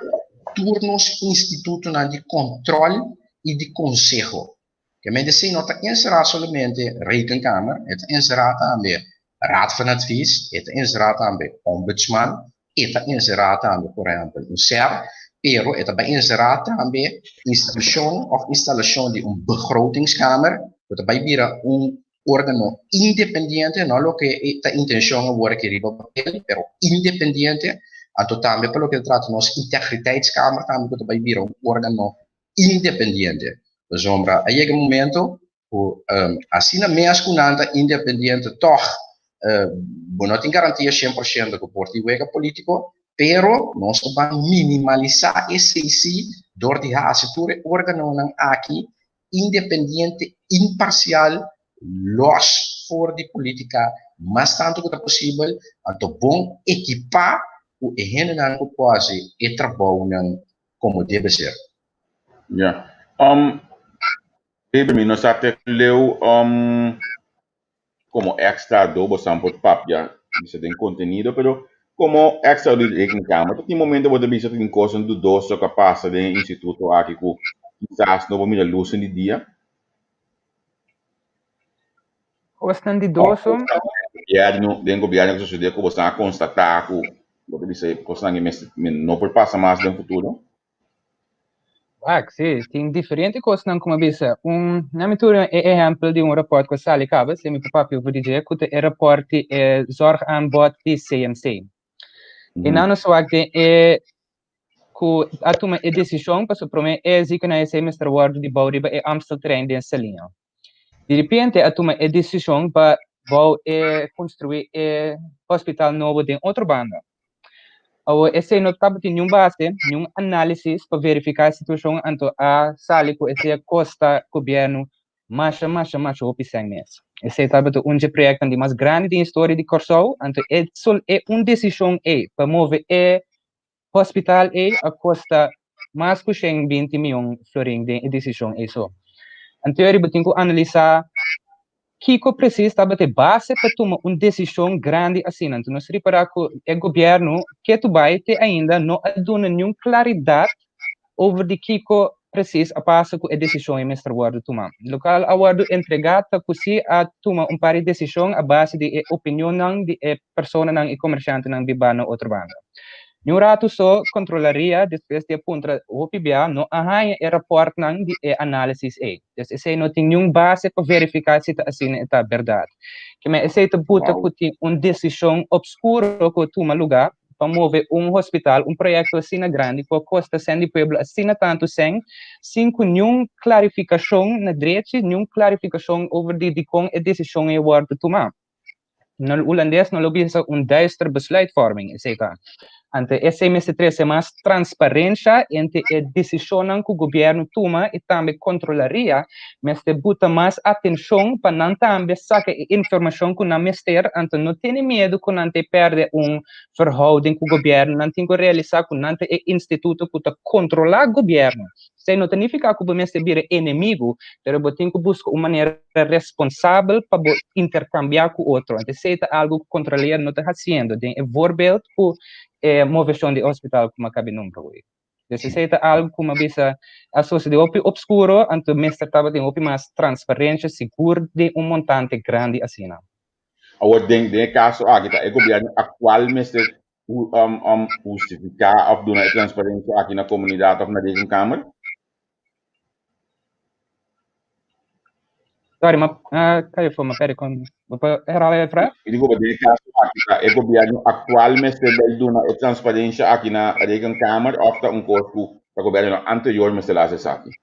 tur nos institutonan di kòntròl i di konseho. Kemende esei no ta enserá solamente Rekenkamer, e ta enserá tambe Raad van Advies, e ta enserá tambe Ombudsman, e ta enserá tambe por ehèmpel un ser, pero e ta bai enserá tambe institushon òf instalashon di un begrotingskamer ku ta bai bira un órgano independiente, no loke ta intenshon awor aki riba papel, pero independiente, anto tambe pa loke ta trata nos integriteitskamer tambe ku ta bai bira un órgano independiente. Pasobra a yega e momento ku asina mes ku nan ta independiente tòg bo no tin garantia 100% ku por tin wega polítiko. Pero nos ta ban minimalisá esei sí dor di hasi tur e órganonan aki independiente, imparsial, lòs for di polítika mas tantu ku ta posibel, anto bon ekipá ku e hendenan ku por hasi e trabounan komo debe ser.
Ya. Baby, mi no sa te leu komo extra do bosan por papia bisa den kontenido, pero komo extra di rekenkamer ta tin momento bo ta bisa tin kosnan dudoso ku a pasa den e instituto aki ku kisas no por mira lus di dia?
Kosnan dudoso?
Gobierno, den gobierno ku sosode ku bosan a konstatá ku bo ta bisa kosnan aki mester no por pasa mas den futuro?
Wak, sí, tin diferente kosnan ku mi a bisa. Un, na mi tur e ehèmpel di un rapòrt ku a sali kaba, si mi por papia over di dje, ku ta e rapòrt di e zorgaanbod di CMC. I nan nos wak den e ku a tuma e desishon pasobra promé e ziekenhuis ei mester wòrdu di bou riba e Amstelterrein den Saliña. Di repente a tuma e desishon pa bou e konstruí e hospital nobo den otro banda. Awor esei no tabatin niun base, niun análisis pa verifiká e situashon, anto a sali ku esei a kosta gobièrnu masha masha masha hopi sèn mes. Esei tabata un dje proyektonan di mas grandi den historia di Kòrsou, anto e sol e un desishon ei pa move e hospital ei a kosta mas ku 120 mion florin den e desishon ei so. Anto bo tin ku analisá kiko presis tabata e base pa tuma un desishon grandi asina. Anto nos ripará ku e gobièrnu ketu bai te ainda no a duna niun klaridat over di kiko presis a pasa ku e desishon ei mester wòrdu tumá. Lokal a wòrdu entregá ta ku si a tuma un par di desishon a base di e opinionnan di e personanan i komershantenan bibá na otro banda. Niun ratu so Kontrolaria despues di a puntra hopi bia no a haña e rapòrtnan di e análisis ei. Dus esei no tin niun base pa verifiká si ta asina e ta bèrdat. Kimen esei ta buta ku tin un desishon opskuro ku a tuma lugá pa move un hospital, un proyekto asina grandi ku a kosta sèn di pueblo asina tantu sèn, sin ku niun klarifikashon na drechi, niun klarifikashon over di dikon e desishon ei a wòrdu tumá. Na hulandes no lo bisa un duister besluitvorming, esei ta. Anto esei mester trese mas transparensha entre e desishonnan ku gobièrnu tuma i tambe kontrolaria mester buta mas atenshon pa nan tambe saka e informashon ku nan mester, anto no tene miedu ku nan ta pèrdè un verhouding ku gobièrnu, nan tin ku realisá ku nan ta e instituto ku ta kontrolá gobièrnu. Esei no ta nifiká ku bo mester bira enemigu, pero bo tin ku buska un manera responsabel pa bo interkambiá ku otro. Anto esei ta algu ku Kontrolaria no ta hasiendo den e voorbeeld ku e moveshon di hospital ku mi a kabi nombra hoy. Dus esei ta algu ku mi a bisa a sosodé hopi opskuro, anto mester tabatin hopi mas transparensia sigur den un montante grandi asina.
Awor den e kaso aki ta e gobièrnu aktual mester hustifiká òf duna e transparensia aki na komunidat òf na Rekenkamer?
Sorry, ma kan je voor me perde kon bo por herhala e vraag?
Mi digo, den e kaso aki ta e gobièrnu aktual mester bai duna e transparensia aki na Rekenkamer òf ta un kos ku ta gobièrnunan anterior mester hasi esaki?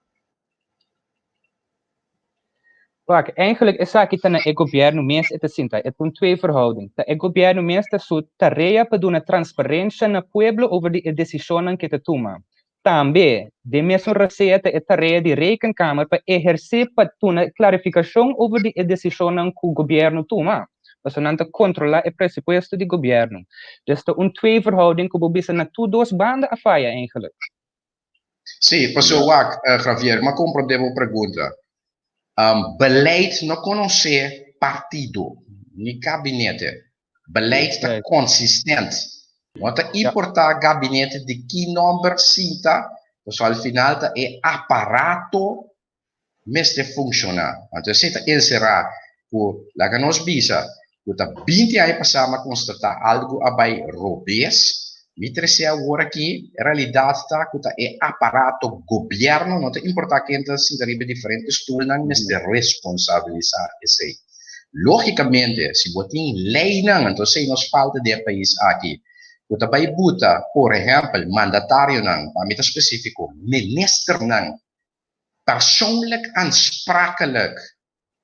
Wak, eigenlijk esaki ta na e gobièrnu mes e ta sinta. E ta un tweeverhouding. Ta e gobièrnu mes ta su tarea pa duna transparensia na pueblo over di e desishonnan ke ta tuma. Tambe, den mesun rasea ta e tarea di Rekenkamer pa ehersé pa duna klarifikashon over di e desishonnan ku gobièrnu tuma. Pasobra nan ta kontrolá e presupuesto di gobièrnu. Dus ta un tweeverhouding ku bo bisa na tur dos banda a faya eigenlijk.
Sí, pasobra wak, Javier, m'a komprondé bo pregunta. Beleid no konosé partido ni gabinete. Beleid ta konsistent. No ta importá gabinete di ki nòmber sinta, pasobra al final ta e aparato mester funshoná. Anto esei ta enserá ku laga nos bisa ku ta 20 aña pasá mi a konstatá algu a bai robes, mi trese awor aki, e realidat ta ku ta e aparato gobièrnu, no ta importá ken ta sinta riba e diferente stulnan, mester responsabilisá esei. Lógikamente, si bo tin leinan, anto esei nos falta den e pais aki, ku ta bai buta, por ehèmpel, mandatarionan, pa mi ta spesífiko, ministernan, persoonlijk aansprakelijk,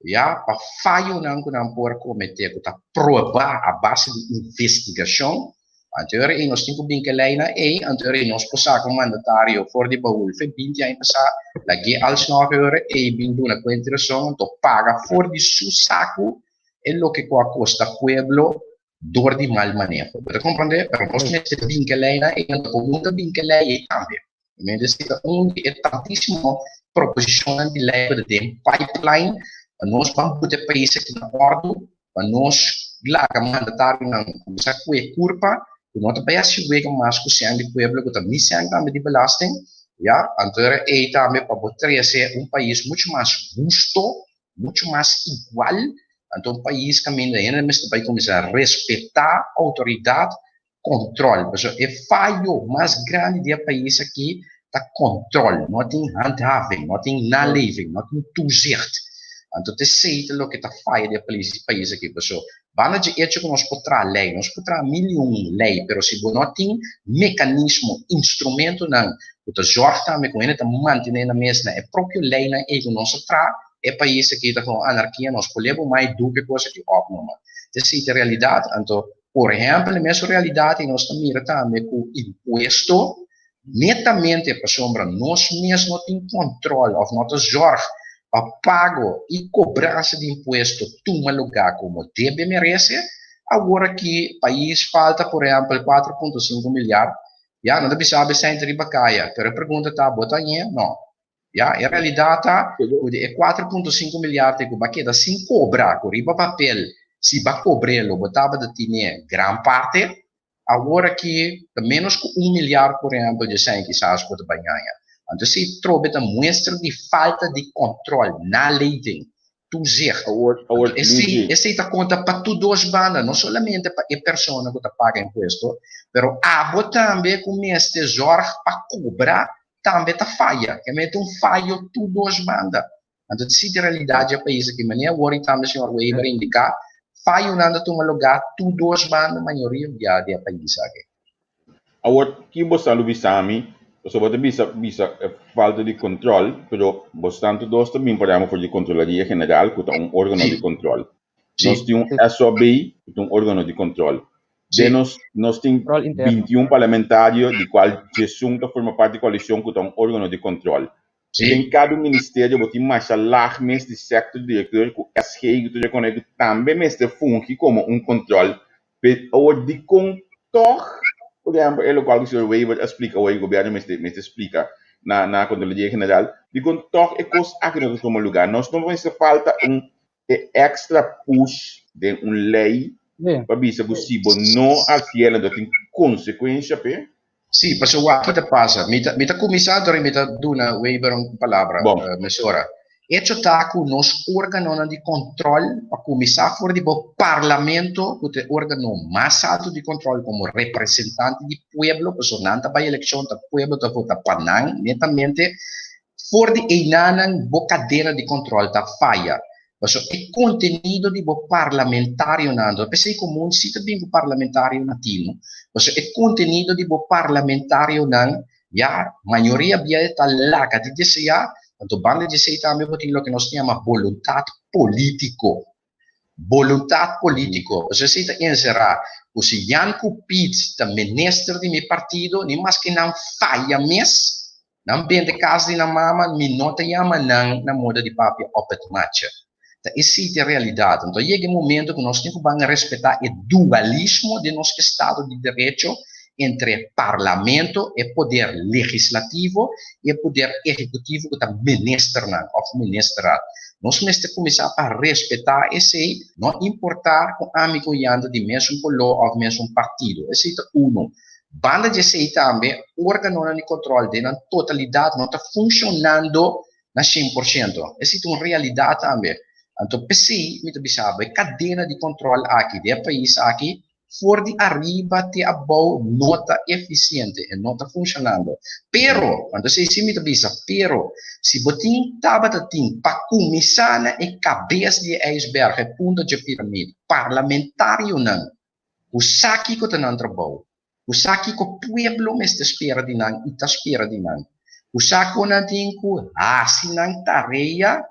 ya, pa fayonan ku nan por kometé ku ta probá a base di investigashon. Anto e ora ei nos tin ku bin ku e leinan ei, anto e ora ei nos por saka un mandatario for di baul fe 20 aña pasá, lag'é alsnog e ora ei bin duna kuenta i rason, anto paga for di su saku e loke ku a kosta pueblo dor di mal maneho. Bo ta komprondé? Pero nos mester bin ku e leinan ei, anto komun ta bin ku e lei ei tambe. Mi ta sita un di e tantísimo proposishonnan di lei ku ta den pipeline pa nos ban put e pais aki na òrdu, pa nos laga mandatarionan kuminsá kue kurpa ku no ta bai hasi wega mas ku sèn di pueblo ku ta mi sèn tambe di belasting, ya. Anto era ei tambe pa bo trese un pais muchu mas husto, muchu mas igual, anto un pais kaminda hende mester bai kuminsá respetá outoridat, kòntròl. Pasobra e fayo mas grandi di e pais aki ta kòntròl, no tin handhaving, no tin naleving, no tin toezicht. Anto ta esei ta loke ta faya di e pais aki. Pasobra banda dje echo ku nos por traha lei, nos por traha mil i un lei, pero si bo no tin mekanismo, instrumentonan ku ta zòrg tambe ku hende ta mantené nan mes na e propio leinan ei ku nos a traha, e pais aki ta kon anarkia, nos por leba un mai duke kos aki òp numa. Ta esei ta e realidat. Anto Por ehèmpel, e mesun realidat i nos ta mira tambe ku impuesto, netamente pasobra nos mes no tin kòntròl òf no ta zòrg pa pago i kobransa di impuesto tuma lugá komo debe merese, awor aki pais falta por ehèmpel 4.5 milyar, ya, no ta bisa abesèn ta riba kaya, pero e pregunta ta, bo ta hañ'é? No. Ya, e realidat ta ku di e 4.5 milyar te ku bo a keda sin kobra, ku riba papel si bo a kobr'é lo bo tabata tine gran parte, awor aki ta ménos ku un milyar por ehèmpel dje sèn kisas bo ta bai haña. Anto esei trobe ta muestra di falta di kòntròl, naleving, toezicht.
Awor, awor,
Anto esei,
Luigi.
esei ta konta pa tur dos banda, no solamente pa e persona ku ta paga impuesto, pero abo tambe ku mester zòrg pa kobra tambe ta faya. Ke mete un fayo tur dos banda. Anto ta sinti realidad dje pais aki. Manera awor i tambe señor Wever a indica, fayonan ta tuma lugar tur dos banda mayoria bia di e pais aki.
Awor, ki bo sa lo bisa mi? Pasobra bo ta bisa bisa e falta di control, pero bosnan tur dos ta bin por ehempel for di Controlaria General cu ta un organo di control. Nos tin un SOB cu ta un organo di control. Den nos nos tin 21 parlamentario di cual 11 ta forma parti di coalicion cu ta un organo di control. Den cada ministerio bo tin masha lag mes di sector director cu SG cu tur reconoce cu tambe mester fungi como un control. Pe awor dicon toch por ehempel e locual cu señor Wever a splica awor y gobierno mester mester splica na na Contraloria General dicon toch e cos aki no ta tuma lugar. Nos no mester falta un e extra push den un ley pa bisa cu si bo no haciel anto tin consecuencia p'e.
Sí, pasobra wak ki ta pasa. Mi ta mi ta cuminsa anto mi ta duna Weber un palabra mesora. Hecho ta cu nos organonan di control pa cuminsa for di bo parlamento cu ta e organo mas alto di control como representante di pueblo pasobra nan ta bay eleccion ta pueblo ta vota pa nan netamente For di einanan bo kadena di kontrol ta faya. Pasobra e kontenido di bo parlamentarionan, anto p'esei komun si ta bin ku parlamentario na tino, pasobra e kontenido di bo parlamentarionan ya mayoria bia e ta laga di deseá, anto banda di esei tambe bo tin loke nos ta yama boluntat polítiko. Boluntat polítiko. Pasobra esei ta enserá ku si Jan ku Piet ta minister di mi partido, ni maske nan faya mes, Nan bende cas di nan mama, mi no ta yama nan na moda di papia op het matje. Ta esey ta e realidad. Anto a yega e momento cu nos tin cu ban respeta e dualismo den nos estado di derecho entre parlamento, e poder legislativo, y e poder ehecutivo cu ta ministernan of ministerraad. Nos mester cuminsa pa respeta esey, no importa cu ami cu Jan ta di mesun color of mesun partido. Esey ta uno. Banda di esei tambe, órganonan di kòntròl den nan totalidat no ta funshonando na 100%. Esei ta un realidat tambe. Anto p'esei mi ta bisa bo, e kadena di kòntròl aki den e pais aki, for di ariba te abou no ta efisiente, e no ta funshonando. Pero, anto esei si mi ta bisa, pero si bo tin tabata tin pa kuminsá na e kabes di e ijsberg, e punta dje piramid, parlamentarionan ku sa kiko ta nan trabou, ku sa kiko pueblo mester spera di nan i ta spera di nan, ku sa kon nan tin ku hasi nan tarea,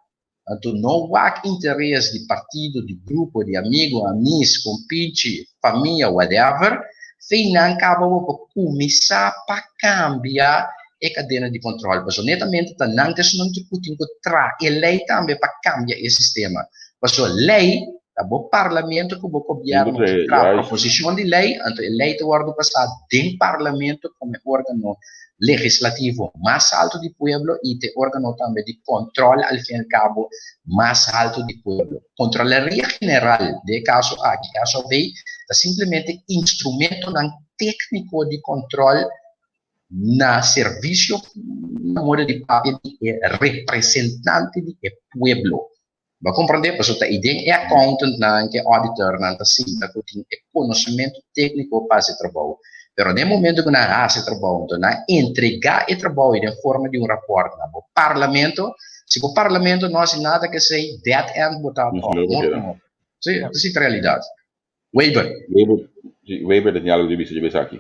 anto no wak interes di partido, di grupo, di amigo, amis, kompinchi, famia, whatever, Feinan kaba bo por kuminsá pa kambia e kadena di kòntròl. Pasobra netamente ta nan ta esunnan ku tin ku traha e lei tambe pa kambia e sistema. Pasobra lei ta bo parlamento ku bo gobièrnu ta traha proposishon di lei, anto e lei ta wòrdu pasá den parlamento komo e órgano legislativo mas alto di pueblo i ta e órgano tambe di kòntròl al fin al kabo mas alto di pueblo. Kontraloria General, den e kaso aki, SOB, ta simplemente instrumentonan tékniko di kòntròl na servisio, na moda di papia, di e representante di e pueblo. Bo a komprondé? Pasobra ta ei den e accountantnan ku e auditornan ta sinta ku tin e konosementu tékniko pa hasi e trabou. Pero den momento ku nan hasi e trabou, anto nan entregá e trabou ei den forma di un rapòrt na bo parlamento. Si bo parlamento no hasi nada ku esei, dead end bo ta tòg, morto morto. Sí, esei ta realidat. Weber.
Weber, sí, Weber ta tin algo di bisa riba esaki.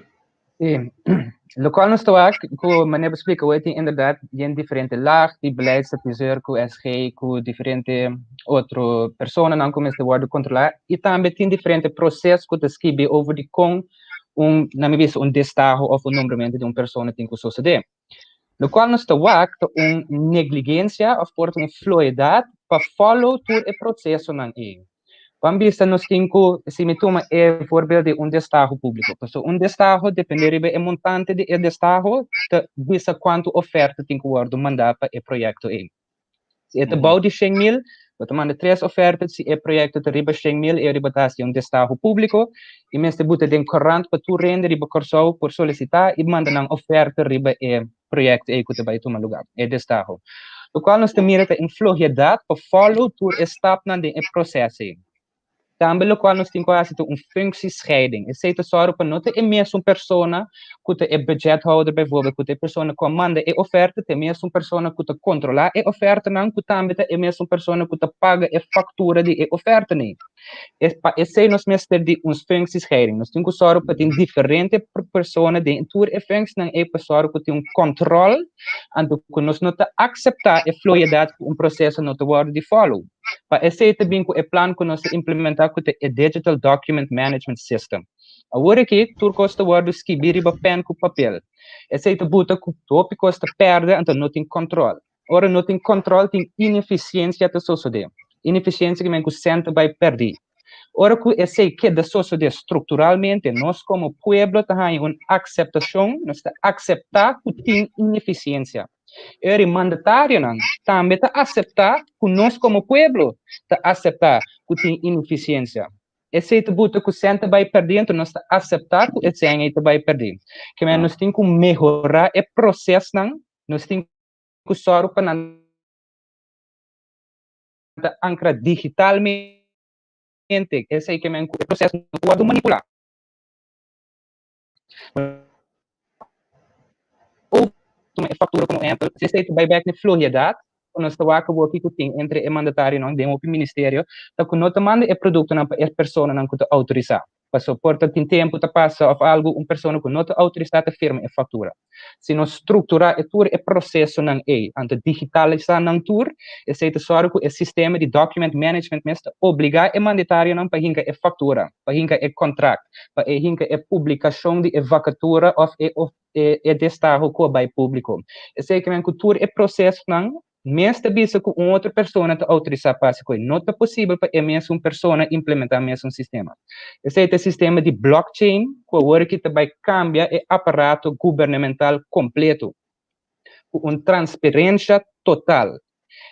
Sí, lokual nos ta wak ku manera bo splika hoy tin inderdaad yen diferente laag di beleidsadviseur ku SG ku diferente otro personanan ku mester wòrdu kontrolá i tambe tin diferente proses ku ta skibi over di kon un, na mi bisa, un destaho òf un nombramentu di un persona tin ku sosodé. Lokual nos ta wak ta un negligensia òf por ta un floedat pa follow tur e prosesonan ei. Ban bisa nos tin ku, si mi tuma e voorbeeld di un destaho públiko, pasobra un destaho depende riba e montante di e destaho ta bisa kuantu oferta tin ku wòrdu mandá pa e proyekto ei. Si e ta bou di 100.000, bo ta manda tres oferta, si e proyekto ta riba 100.000, e riba ta hasi un destaho públiko i mester buta den korant pa tur hende riba Kòrsou por solisitá i manda nan oferta riba e proyekto ei ku ta bai tuma lugá, e destaho. Lokual nos ta mira ta un flohedat pa follow tur e stapnan den e proses ei. Tambe lokual nos tin ku hasi ta un functiescheiding. Esei ta sòru pa no ta e mesun persona ku ta e budgethouder bijvoorbeeld, ku ta e persona ku a manda e oferta, ta e mesun persona ku ta kontrolá e ofertanan, ku tambe ta e mesun persona ku ta paga e faktura di e ofertanan. Pa esei nos mester di un functiescheiding. Nos tin ku sòru pa tin diferente persona den tur e functienan ei pa sòru ku tin un kòntròl, anto ku nos no ta akseptá e floyedat ku un proseso no ta wòrdu di follow. Pa esei ta bin ku e plan ku nos ta implementá ku ta e Digital Document Management System. Awor aki tur kos ta wòrdu skibí riba pèn ku papel. Esei ta buta ku hopi kos ta pèrdè anto no tin kòntròl. Ora no tin kòntròl tin inefisiensia ta sosodé. Inefisiensia ke men ku sèn ta bai pèrdí. Ora ku esei keda sosodé strukturalmente nos komo pueblo ta haña un akseptashon, nos ta akseptá ku tin inefisiensia. E mandatarionan tambe ta aseptá ku nos komo pueblo ta aseptá ku tin inefisiensia. Esei ta buta ku sèn ta bai pèrdí, anto nos ta aseptá ku e sèn ei ta bai pèrdí. Ke manera nos tin ku mehorá e prosesnan, nos tin ku sòru pa nan ta ankra digitalmente, esei ke men ku e proses no por wòrdu manipulá. Of tuma e faktura komo ehèmpel, si esei ta bai bèk na e flohiedat ku nos ta wak awor kiko tin entre e mandatarionan den hopi ministerio, ta ku no ta manda e produktonan pa e personanan ku ta outorisá. Paso por ta tin tempu ta pasa òf algu un persona ku no ta outorisá ta firma e faktura. Si nos strukturá e tur e prosesonan ei, anto digitalisá nan tur, esei ta sòru ku e sistema di document management mes ta obligá e mandatarionan pa hinka e faktura, pa hinka e kontrakt, pa e hinka e publikashon di e vakatura òf e e destaho ku a bai públiko. Esei ke men ku tur e prosesonan mes ta bisa ku un otro persona ta outorisá pa hasi koi. No ta posibel pa e mesun persona implementá mesun sistema. Esei ta e sistema di blockchain ku awor aki ta bai kambia e aparato gubernamental kompleto ku un transperensha total.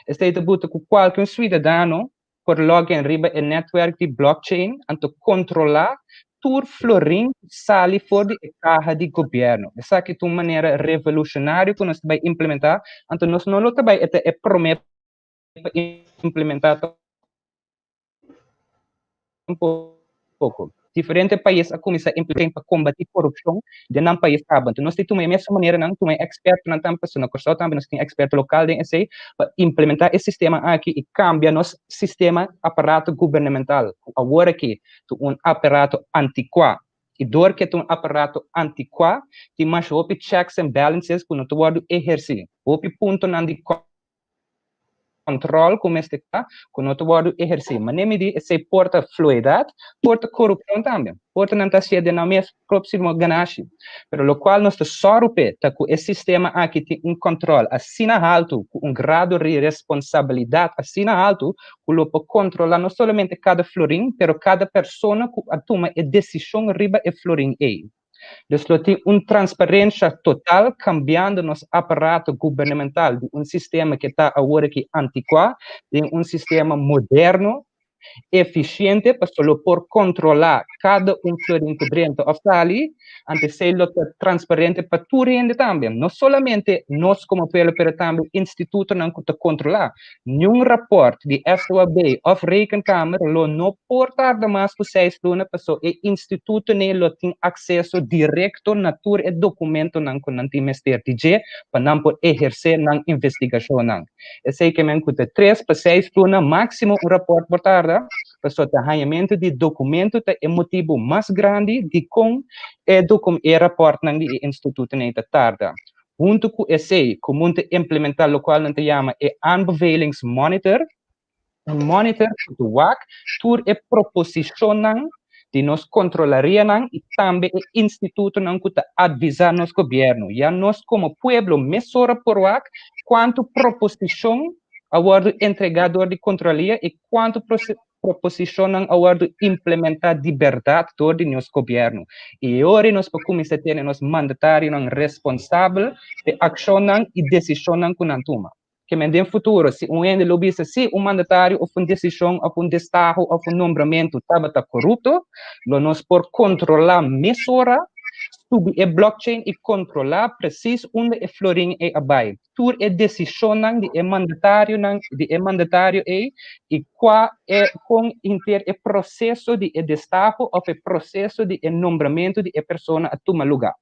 Esei ta buta ku kualke un suidadano por login riba e netwerk di blockchain anto kontrolá tur florin ku sali for di e kaha di gobièrnu. Esaki ta un manera revolushonario ku nos ta bai implementá, anto nos no lo ta bai e ta e promé pa implementá tampoko. Diferente pais a kuminsá implementá pa kombatí korupshon den nan pais kaba. Anto nos tin tuma e mesun maneranan, tuma e ekspertonan tambe, pasobra na Kòrsou tambe nos tin eksperto lokal den esei, pa implementá e sistema aki i kambia nos sistema aparato gubernamental ku awor aki ta un aparato antikuá. I dor ku e ta un aparato antikuá tin masha hopi checks and balances ku no ta wòrdu ehersí. Hopi puntonan di. kòntròl ku mester ta, ku no ta wòrdu ehersé. Manera mi di, esei por ta fluedat, por ta korupshon tambe. Por ta nan ta hasié den nan mes próksimo ganashi. Pero lokual nos ta sòru p'e ta ku e sistema aki tin un kòntròl asina haltu, ku un grado di responsabilidat asina haltu, ku lo por kontrolá no solamente kada florin, pero kada persona ku a tuma e desishon riba e florin ei. Dus lo tin un transparencia total cambiando nos aparato gubernamental di un sistema que ta awor aki anticuá den un sistema moderno, eficiente, pasobra lo por controla cada un florin cu drenta of sali. Anto esey lo ta transparente pa tur hende tambe, no solamente nos como pueblo, pero tambe institutonan cu ta controla. Niun raport di SOAB of Rekenkamer lo no por tarda mas ku seis luna paso e institutonan lo tin akseso direkto na tur e dokumentonan ku nan tin mester di dje pa nan por ehersé nan investigashonnan. Esei ke men ku ta tres pa seis luna máksimo un raport por tarda, paso ta hañamentu di dokumento ta e motibu mas grandi dikon e e raportnan di e institutonan ta tarda. Huntu ku esei, komun ta implementá lokual nan ta yama e aanbevelingsmonitor, un monitor ku ta wak tur e proposishonnan di nos kontrolarianan i tambe e institutonan ku ta advisá nos gobièrnu. Ya nos komo pueblo mesora por wak kuantu proposishon a wòrdu entregá dor di kontrolaria i kuantu proposishonnan a wòrdu implementá di bèrdat dor di nos gobièrnu. I e ora nos por kuminsá tene nos mandatarionan responsabel p'e akshonnan i desishonnan ku nan tuma. Ke men den futuro si un hende lo bisa si un mandatario òf un desishon òf un destaho òf un nombramentu tabata korupto, lo nos por kontrolá mesora, subi e blockchain i kontrolá presis unda e florin ei a bai. Tur e desishonnan di e mandatarionan di e mandatario ei i kua e kon henter e proseso di e destaho òf e proseso di e nombramentu di e persona a tuma lugá.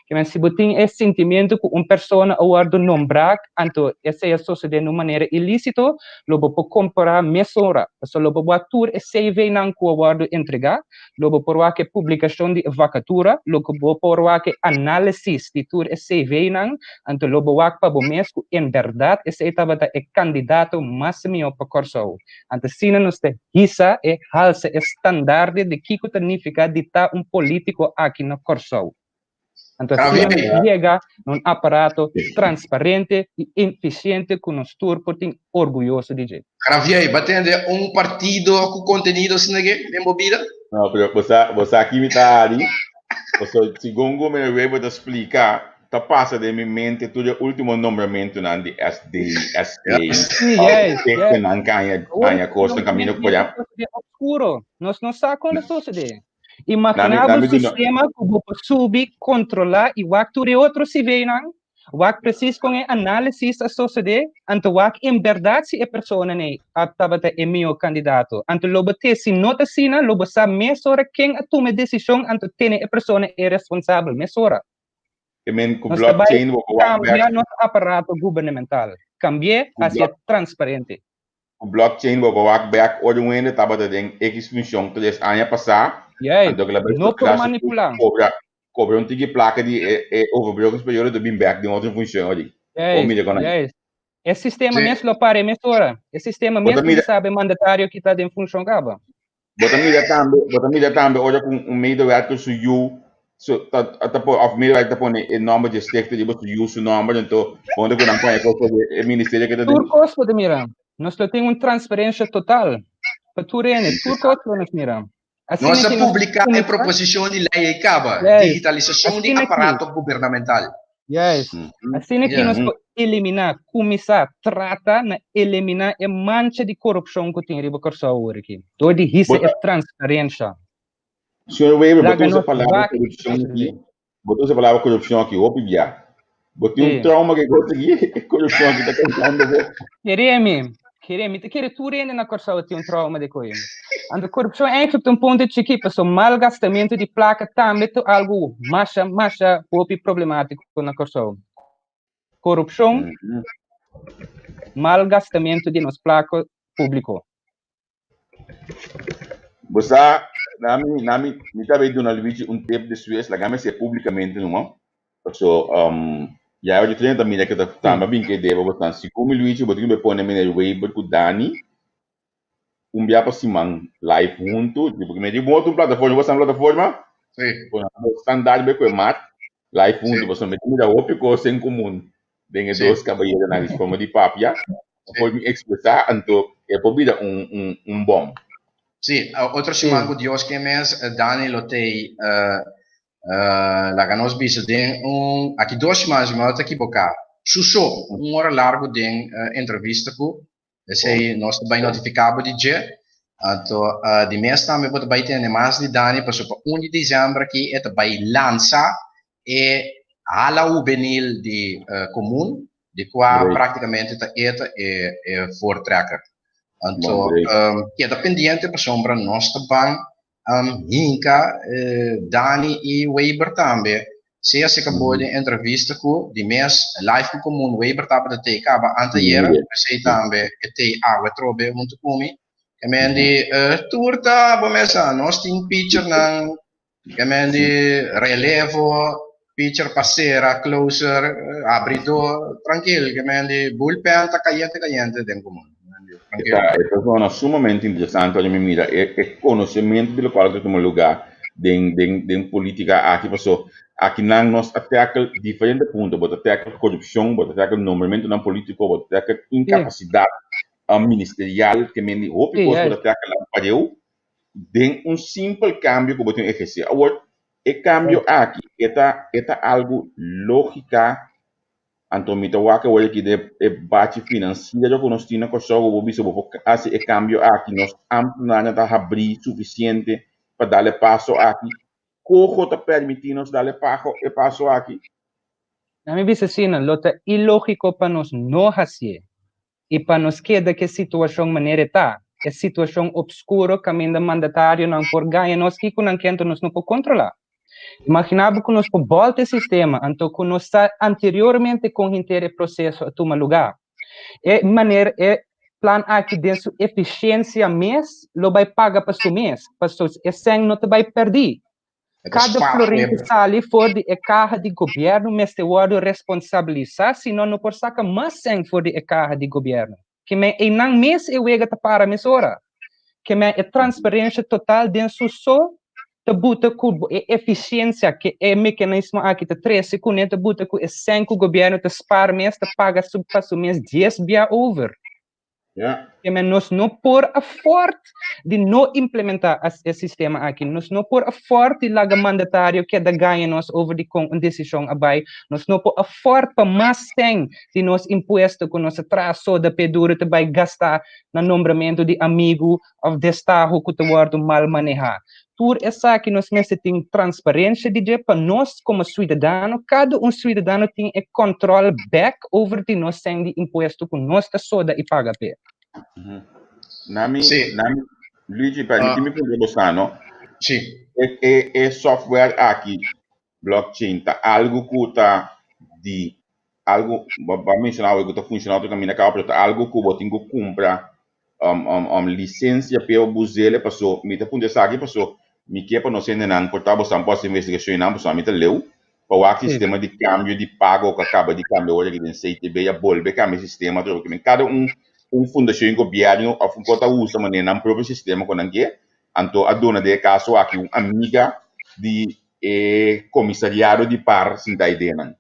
Kimen si bo tin e sintimentu ku un persona a wòrdu nombrá anto esei a sosodé na un manera ilísito, lo bo por kompará mesora. Pasobra lo bo wak tur e CV-nan ku a wòrdu entregá, lo bo por wak e publikashon di e vakatura, lo bo por wak e análisis di tur e CV-nan, anto lo bo wak pa bo mes ku en bèrdat esei tabata e kandidato mas mihó pa Kòrsou. Anto asina nos ta hisa e halsa e standaarde di kiko ta nifiká di ta un polítiko aki na Kòrsou. Anto asina nos yega na un aparato transparente i efisiente ku nos tur por tin orguyoso di dje.
Javier, bo a tende un partido ku kontenido asina ke den bo bida?
No, pero bo sa, bo sa ki mi ta hari? Pasobra segun ku meneer Wever ta splika, ta pasa den mi mente tur e ultimo nombramentunan di SD, SP,
Sí, yes, yes.
nan ka haña, haña kos na kaminda ku por ya.
Oscuro. Nos no sa kon ta sosodé. Imaginá bo un sistema ku bo por subi, kontrolá i wak tur e otro CV-nan, wak presis kon e análisis a sosodé, anto wak en bèrdat si e personanan ei a tabata e mihó kandidato. Anto lo bo te, si no ta asina, lo bo sa mesora ken a tuma e desishon, anto tene e persona ei responsabel mesora.
Ke men ku
Nos ta bai
blockchain bo por wak bèk.
kambia nos aparato gubernamental, kambi'é,
Ku
hasié transparente.
Ku blockchain bo por wak bek ora un hende tabata den X funcion tres aña pasá,
Juist,
anto kila bai
no por
clase
manipulá.
kobra kobra un tiki plaka di e e overbruggingsperiodo ta bin bek den otro funcion ori. Bo
Juist,
mira kon
juist. E sistema
Sí.
mes lo para e mesora. E sistema
Bo
mes
ta
lo
mira
sabe mandatario ki ta den funcion kaba.
Bo ta mira tambe, bo ta mira tambe ora ku un medewerker su yu su ta ta po of medewerker ta pone e nomber dje stichting riba su yu su nomber anto ponte ku nan pone kos for di e ministerio ke ta
Tur
den.
kos bo ta mira. Nos lo tin un transparencia total pa tur hende, tur kos lo nos mira. Asina
Nos a
ki nos
publiká e
kuminsá.
proposishon di lei ei kaba,
Juist.
digitalisashon di
Asina ki.
aparato gubernamental.
Juist. Asina ki
Yeah.
nos por eliminá, kuminsá trata na eliminá e mancha di korupshon ku tin riba Kòrsou awor aki, dor di hisa
Bo
e
ta,
transparensha.
Señor Wever, bo ta
Laga
usa
nos
palabra
wak kiko ta
korupshon aki,
sosodé.
bo ta usa palabra korupshon aki hopi bia. Bo tin un
Sí.
trauma ke kos aki, korupshon aki ta kontando bo.
Kere mi, kere mi, ta kere tur hende na Kòrsou tin un trauma di koe. Anto korupshon eigenlijk ta un punto chikí, pasobra malgastamentu di plaka tambe ta algu masha, masha hopi problemátiko na Kòrsou. Korupshon, malgastamentu di nos plaka públiko.
Bo sa, na mi, na mi, mi ta bay duna Luigi un tip despues, laga mi hasié públikamente numa, paso, um. Ya e ocho 30 mira ku ta tamba bin ke deba bosnan. Sigun mi Luigi bo tin ku pone meneer Weber ku Dani un bia pa siman live huntu. Porque mi di bo un plataforma, bo sa un plataforma?
Sí.
Bo standaard be ku e mat live huntu. Pasobra mi ta mira hopi kos en komun den e dos kabayeronan di forma di papia. Por mi ekspresá anto e por bira un un un bòm.
Sí, otro siman ku Dios ke mes Dani lo tei Laga nos bisa den un aki dos siman si mi no ta ekiboká, su so un ora largu den entrevista ku esei nos ta bai notifiká bo di dje. Anto di mes tambe bo ta bai tende mas di Dani pasobra pa un di desèmber aki e ta bai lansa e hala hubenil di komun di kua praktikamente ta e ta e voortrekker. Anto keda pendiente pasobra nos ta ban Hinka, Dani i Weber tambe. Sea si ka bo den entrevista ku di mes live ku komun Weber tabata tei kaba anteayera, p'esei tambe e tei awe trobe huntu ku mi. Ke men di tur ta bo mes sa, nos tin pitchernan, ke men di relevo, pitcher pa sera, closer, abridó, trankil, ke men di bullpen ta kayente kayente den komun.
E ta e persona sumamente interesante ora mi mira e e konosementu di lokual ta tuma lugá den den den polítika aki paso akinan nos a tackle diferente punto bo ta tackle korupshon bo ta tackle nombramentunan polítiko bo ta tackle inkapasidat ministerial ke men di hopi kos bo ta tackle nan pareu den un simpel kambio ku bo tin ehersé awor e kambio aki e ta e ta algu lógika. Anto mi ta wak awor aki den e bachi finansiero ku nos tin na Kòrsou, bo por bisa bo por hasi e kambio aki, nos ámtenarnan ta habrí sufisiente pa dal e paso aki? Koho ta pèrmití nos dal e pago e paso aki?
Na mi bisa asina, lo ta ilógiko pa nos no hasié i pa nos keda ku e situashon manera e ta, e situashon opskuro kaminda mandatarionan por gaña nos kiko nan ke anto nos no por kontrolá. Imaginá bo ku nos por bòlta e sistema, anto ku nos sa anteriormente kon henter e proseso a tuma lugá. E manera, e plan aki den su efisiensia mes lo bai paga pa su mes, paso e sèn no ta bai pèrdí. Kada florin ku sali for di e kaha di gobièrnu mester wòrdu responsabilisá, sino no por saka mas sèn for di e kaha di gobièrnu. Ke men einan mes e wega ta para mesora. Ke men e transparensia total den su so ta buta ku e efisiensia ke e mekanismo aki ta trese kuné ta buta ku e sèn ku gobièrnu ta spar mes ta paga su pa su mes dies bia over. Ke men nos no por afford di no implementá e sistema aki. Nos no por afford di laga mandatario keda gaña nos over di kon un desishon a bai. Nos no por afford pa mas sèn di nos impuesto ku nos a traha soda p'e duru ta bai gastá na nombramentu di amigu òf destaho ku ta wòrdu mal manehá. Tur esaki nos mester tin transparensia di dje pa nos komo suidadano, kada un suidadano tin e kòntròl bèk over di nos sèn di impuesto ku nos ta soda i paga p'e.
Nami, nami, Luigi, permití mi puntra bo sa, no?
Sí.
E, e software aki, blockchain, ta algu ku ta di algu, bo a menshoná awe ku ta funshoná otro kaminda kaba, pero ta algu ku bo tin ku kumpra lisensia p'e bo bus'el, paso mi ta puntra esaki paso mi ke pa nos hendenan por ta bosan por hasi investigashon einan, pasobra mi ta leu pa wak sistema di kambio di pago ku a kaba di kambia awor aki den CTB a bolbe kambia e sistema atrobe pasobra kada un un fundashon di gobièrnu òf un kos ta usa manera nan propio sistema ku nan ke, anto a duna den e kaso aki un amiga di e komisariado di par sinta e denan.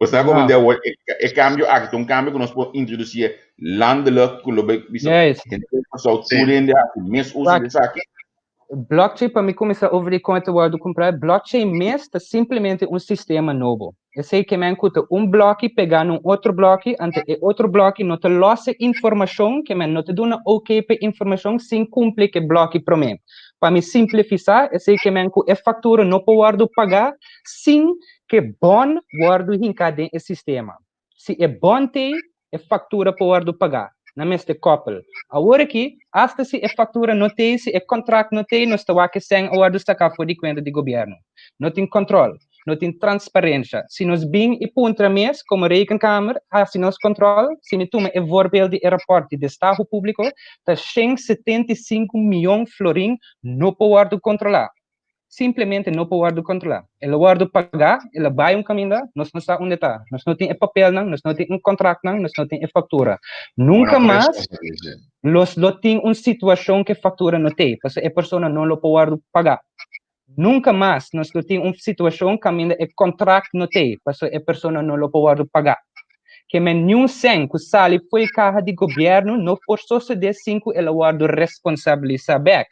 Bo sa como de awor e cambio aki ta un cambio cu nos por introduci landelijk cu lo bay bisa hende Kòrsou tur hende haci mes uso di esaki.
Blockchain pa mi cuminsa over di con e ta wordo cumpra, blockchain mes ta simplemente un sistema nobo. Esey ke men cu ta un bloki pega na un otro bloki, anto e otro bloki no ta los e informacion, ke men no ta duna ok pa e informacion sin cumpli cu e bloki prome. Pa mi simplifisa, esey ke men cu e factura no por wordo paga sin ke bon wòrdu hinká den e sistema. Si e bon t'ei, e faktura por wòrdu pagá. Nan mester kòpel. Awor aki, asta si e faktura no t'ei, si e kontrakt no t'ei, nos ta wak e sèn a wòrdu saká for di kuenta di gobièrnu. No tin kòntròl. No tin transparensha. Si nos bin i puntra mes, komo Rekenkamer, hasi nos kòntròl, si mi tuma e voorbeeld di e rapòrt di destaho públiko, ta 175 mion florin no por wòrdu kontrolá. Simplemente no por wòrdu kontrolá. El a wòrdu pagá, el a bai un kaminda, nos no sa unda e ta. Nos no tin e papelnan, nos no tin un kontraktnan, nos no tin e faktura. Nunka mas los lo tin un situashon ku e faktura no t'ei, pasobra e persona no lo por wòrdu pagá. Nunka mas nos lo tin un situashon kaminda e kontrakt no t'ei, pasobra e persona no lo por wòrdu pagá. Ke men niun sèn ku sali fo'i kaha di gobièrnu no por sosodé sin ku el a wòrdu responsabilisá bèk.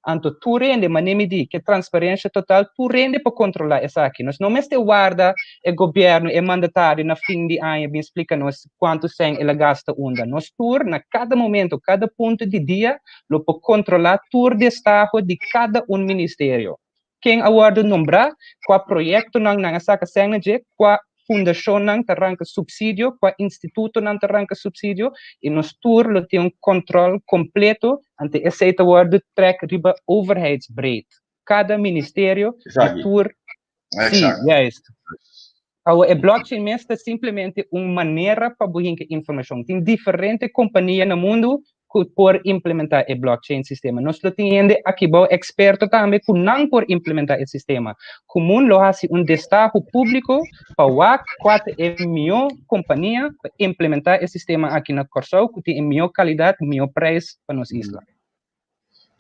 Anto tur hende, manera mi di, ke transparensha total, tur hende por kontrolá esaki. Nos no mester warda e gobièrnu, e mandatario na fin di aña bin splika nos kuantu sèn el a gasta unda. Nos tur na kada momento, kada punto di dia lo por kontrolá tur destaho di kada un ministerio. Ken a wòrdu nombrá, kua proyektonan nan a saka sèn na dje, kua fundashonnan ta ranka supsidio, kua institutonan ta ranka supsidio, i nos tur lo tin un kòntròl kompleto, ante esei ta wòrdu trèk riba overheidsbreed. Kada ministerio di tur. Sí, juist. Awo e blockchain mes ta simplemente un manera pa bo hinka informashon. Tin diferente kompania na mundu ku por implementá e blockchain sistema. Nos lo tin hende aki bou eksperto tambe ku nan por implementá e sistema. Komun lo hasi un destaho públiko pa wak kua ta e mihó kompania pa implementá e sistema aki na Kòrsou ku tin e mihó kalidat, mihó preis pa nos isla.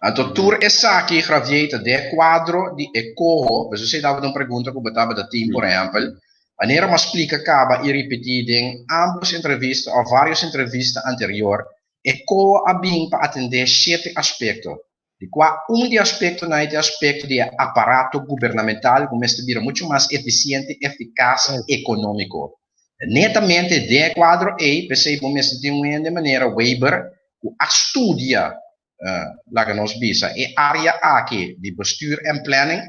Anto tur esaki, Javier, ta den e kuadro di e koho, pasobra esei tabata un pregunta ku bo tabata tin, por ehèmpel, manera mi a splika kaba i ripití den ámbos entrevista òf vários entrevista anterior, e koho a bin pa atendé shete aspekto, di kua un di aspektonan e ta e aspekto di e aparato gubernamental ku mester bira muchu mas efisiente, efikas, ekonómiko. Netamente den e kuadro ei, p'esei bo mester tin un hende manera Weber ku a studia, laga nos bisa, e área aki di bestuur en planning,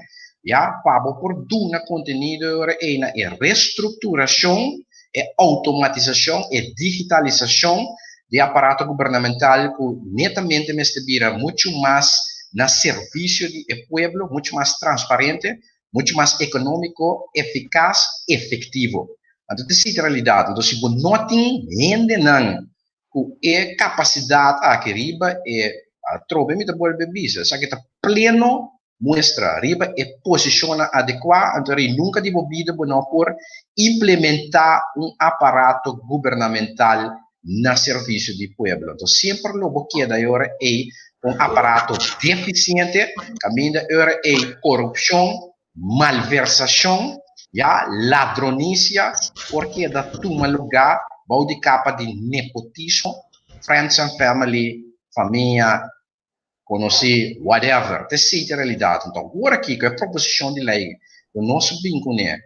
ya, pa bo por duna kontenido e ora ei na e restrukturashon, e outomatisashon, e digitalisashon di e aparato gubernamental ku netamente mester bira muchu mas na servisio di e pueblo, muchu mas transparente, muchu mas ekonómiko, efikas, efektivo. Anto ta esei ta realidat. Anto si bo no tin hendenan ku e kapasidat aki riba e, atrobe mi ta bolbe bisa, esaki ta pleno muestra riba e posishonnan adekuá, anto rei nunka di bo bida bo no por implementá un aparato gubernamental na servisio di pueblo. Anto semper lo bo keda e ora ei un aparato defisiente, kaminda e ora ei korupshon, malversashon, ya, ladronisia por keda tuma lugá bou di kapa di nepotismo, friends and family, famia, konosí, whatever. Ta esei ta e realidat. Anto awor aki ku e proposishon di lei ku nos a bin kuné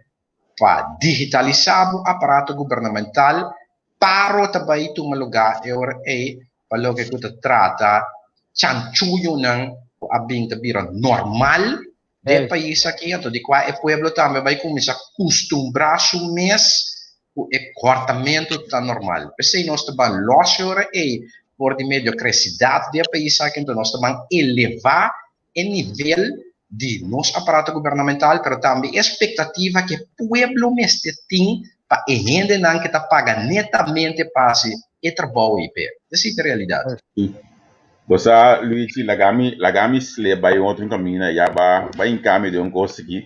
pa digitalisá bo aparato gubernamental, paro ta bai tuma lugá e ora ei pa loke ku ta trata chanchuyonan ku a bin ta bira normal den e pais aki, anto di kua e pueblo tambe bai kuminsá kustumbrá su mes ku e kòrtamentu ta normal. P'esei nos ta ban lòs e ora ei for di mediokrasidat di e pais aki, anto nos ta ban elevá e nivel di nos aparato gubernamental, pero tambe e espektativa ku e pueblo mester tin pa e hendenan ku ta paga netamente pa hasi e trabou ei p'e. Esei ta e realidat.
Bo sa, Luigi, laga mi, laga mi slep bai un otro kaminda, ya ba, bai hinka mi den un kos aki.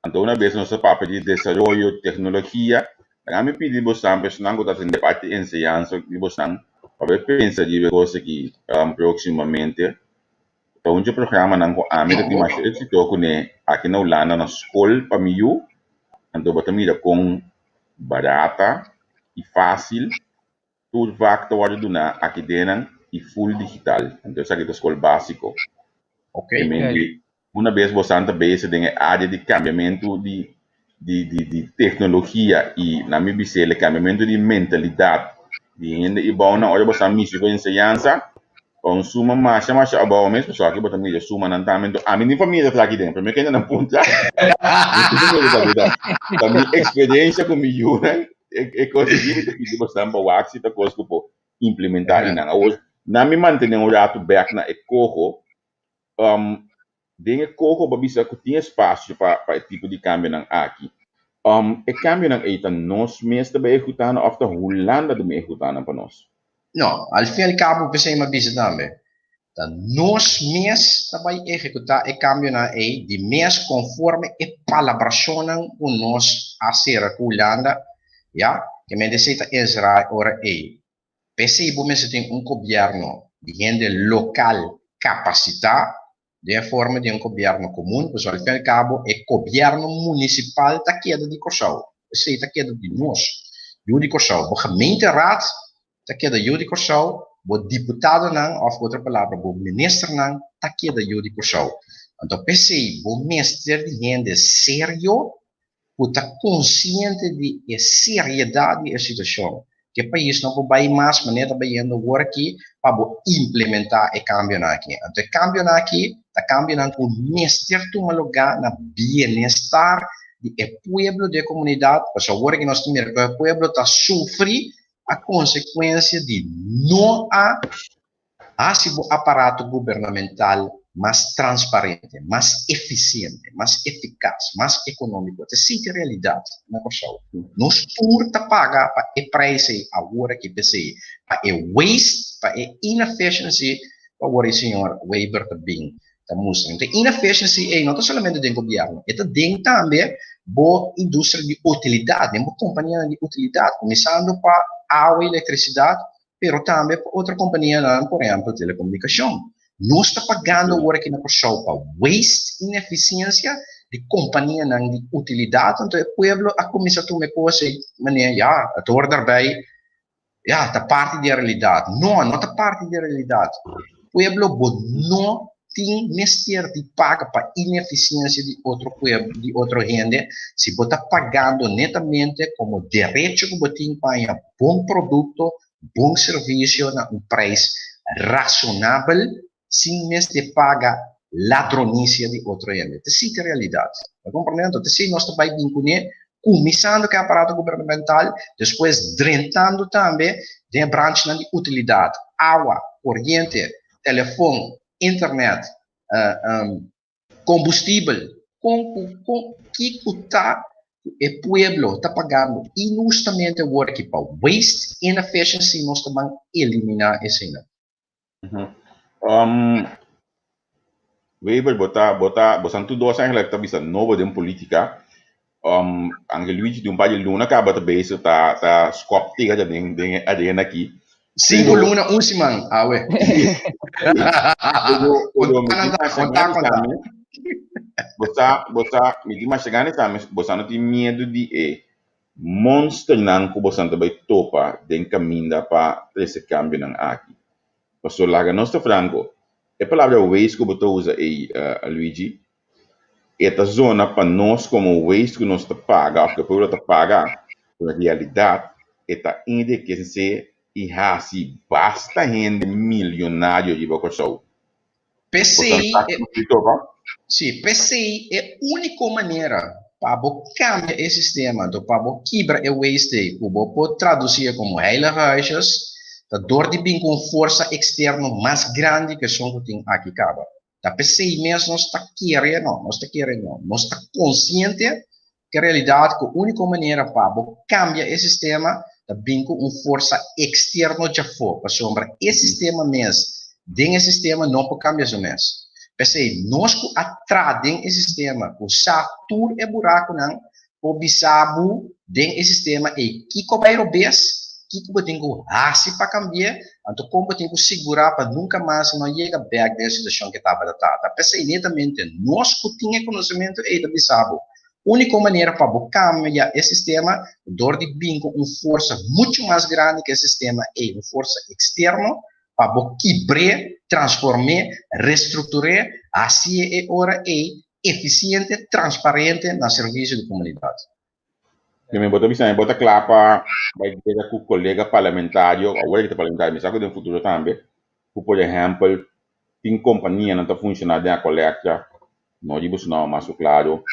Anto una bes nos ta papia di desaroyo, teknologia, laga mi pidi bosan, personan ku ta atendé parti enseñansa di bosan, pa bai pensa riba e kos aki próksimamente. Ta un dje programanan ku ami ta tin masha éksito kuné aki na Hulanda na skol pa mi yu. Anto bo ta mira kon barata i fásil tur vak ta wòrdu duná aki dennan i full digital. Anto esaki ta skol básiko.
Oké.
I men di una bes bosan ta bezig den e área di kambiamentu di di di di teknologia i na mi bis'el e kambiamentu di mentalidat di hende i bounan ora bo sa mishi ku enseñansa pa un suma masha masha abou mes pasobra aki bo ta mira sumanan tambe enton ami ni famia ta traha aki den prome kende nan puntra mi tin famia ta traha aki den ta mi eksperensia ku mi yunan e kos aki mi ta pidi bosan pa wak si ta kos ku por implementa einan awor nan mi mantene un ratu bek na e koho Den e koho bo a bisa ku tin espasio pa pa e tipo di kambionan aki. E kambionan ei ta nos mes ta bai ehekutá nan òf ta Hulanda ta bin ehekutá nan pa nos?
No, al fin al kabo p'esei mi a bisa tambe. Ta nos mes ta bai ehekutá e kambionan ei di mes konforme e palabrashonnan ku nos a sera ku Hulanda, ya, ke men esei ta enserá e ora ei. P'esei bo mester tin un gobièrnu di hende lokal kapasitá den e forma di un gobièrnu komun, pasobra al fin al kabo e gobièrnu munisipal ta keda di Kòrsou, esei ta keda di nos, yu di Kòrsou. Bo gemeenteraad ta keda yu di Kòrsou, bo diputadonan òf ku otro palabra bo ministernan ta keda yu di Kòrsou. Anto p'esei bo mester di hende serio ku ta konsiente di e seriedat di e situashon. Ku e pais no por bai mas manera ta bayendo awor aki pa bo implementá e kambionan aki. Anto e kambionan aki ta kambionan ku mester tuma lugá na bienestar di e pueblo, di e komunidat, pasobra awor aki nos ta mira ku e pueblo ta sufri a konsekuensia di no a hasi bo aparato gubernamental mas transparente, mas efisiente, mas efikas, mas ekonómiko. Ta esei ta e realidat na Kòrsou. Nos tur ta paga pa e preis ei awor aki p'esei, pa e waste, pa e inefficiency ku awor e señor Wever ta bin ta mustra. Enton inefficiency ei no ta solamente den gobierno, e ta den tambe bo industria di utilidat, den bo kompanianan di utilidat, kuminsando pa awa i elektrisidat, pero tambe pa otro kompanianan, por ehèmpel telekomunikashon. Nos ta pagando awor aki na Kòrsou pa waste inefisiensia di kompanianan di utilidat, anto e pueblo a kuminsá tuma e kos ei manera ya, het hoort daarbij. Ya, ta parti di e realidat. No, no ta parti di e realidat. Pueblo, bo no tin mester di paga pa inefisiensia di otro pueblo, di otro hende, si bo ta pagando netamente komo derecho ku bo tin pa haña bon produkto, bon servisio na un preis rasonabel, sin mester paga ladronisia di otro hende. Ta esei ta e realidat. Ta komprende? Anto ta esei nos ta bai bin kuné, kuminsando ku e aparato gubernamental, despues drentando tambe den e branchnan di utilidat, awa, koriente, telefon, internet, kombustibel, kon ku kon kiko ta ku e pueblo ta pagando inhustamente awor aki pa waste inefficiency nos ta ban eliminá eseinan.
Wever, bo ta, bo ta, bo san tur dos eigenlijk ta bisa nobo den politica. Angel Luigi di un par di luna caba ta bezig ta, ta skop tegen den, den e arena aki.
Cinco
Pero
luna, un siman, awe.
Pero, pero mi
Contá
tin
nan ta,
masha
contá,
gana
contá.
tambe. Bo sa, bo sa, mi tin masha gana tambe, bo sa no tin miedu di e Monsternan ku bosan ta bai topa den kaminda pa trese kambionan aki. Pasobra laga nos ta franko, e palabra waste ku bo ta usa ei, Luigi, e ta zona pa nos komo waste ku nos ta paga òf ku e pueblo ta paga, pero na realidat e ta enrikesé i hasi basta hende milionario riba Kòrsou. Bosan
P'esei
sa
e
ku nos ta topa?
Sí, p'esei e úniko manera pa bo kambia e sistema, anto pa bo kibra e waste ei ku bo por tradusí e komo heilige huisjes, ta dor di bin ku un forsa eksterno mas grandi ku esun ku tin aki kaba. Ta p'esei mes nos ta kere, no, nos ta kere no, nos ta konsiente ku e realidat ku úniko manera pa bo kambia e sistema ta bin ku un forsa eksterno djafó, pasobra e sistema mes den e sistema no por kambia su mes. P'esei nos ku a tra den e sistema, ku sa tur e burakunan, por bisa bo den e sistema ei kiko bai robes, kiko bo tin ku hasi pa kambi'é, anto kon bo tin ku sigurá pa nunka mas no yega bèk den e situashon ku e tabata ta. Ta p'esei netamente nos ku tin e konosementu ei ta bisa bo, úniko manera pa bo kambia e sistema ta dor di bin ku un forsa muchu mas grandi ku e sistema ei, un forsa eksterno pa bo kibr'é, transform'é, restruktur'é, hasié e ora ei efisiente, transparente na servisio di komunidat.
Primer bo ta bisa mi bo ta kla pa bai guera ku kolega parlamentario, awor ki ta parlamentario, mi sa ku den futuro tambe, ku por ehèmpel tin kompanianan ta funshoná den a kolekta, no di boso nòmber mas ku klaro,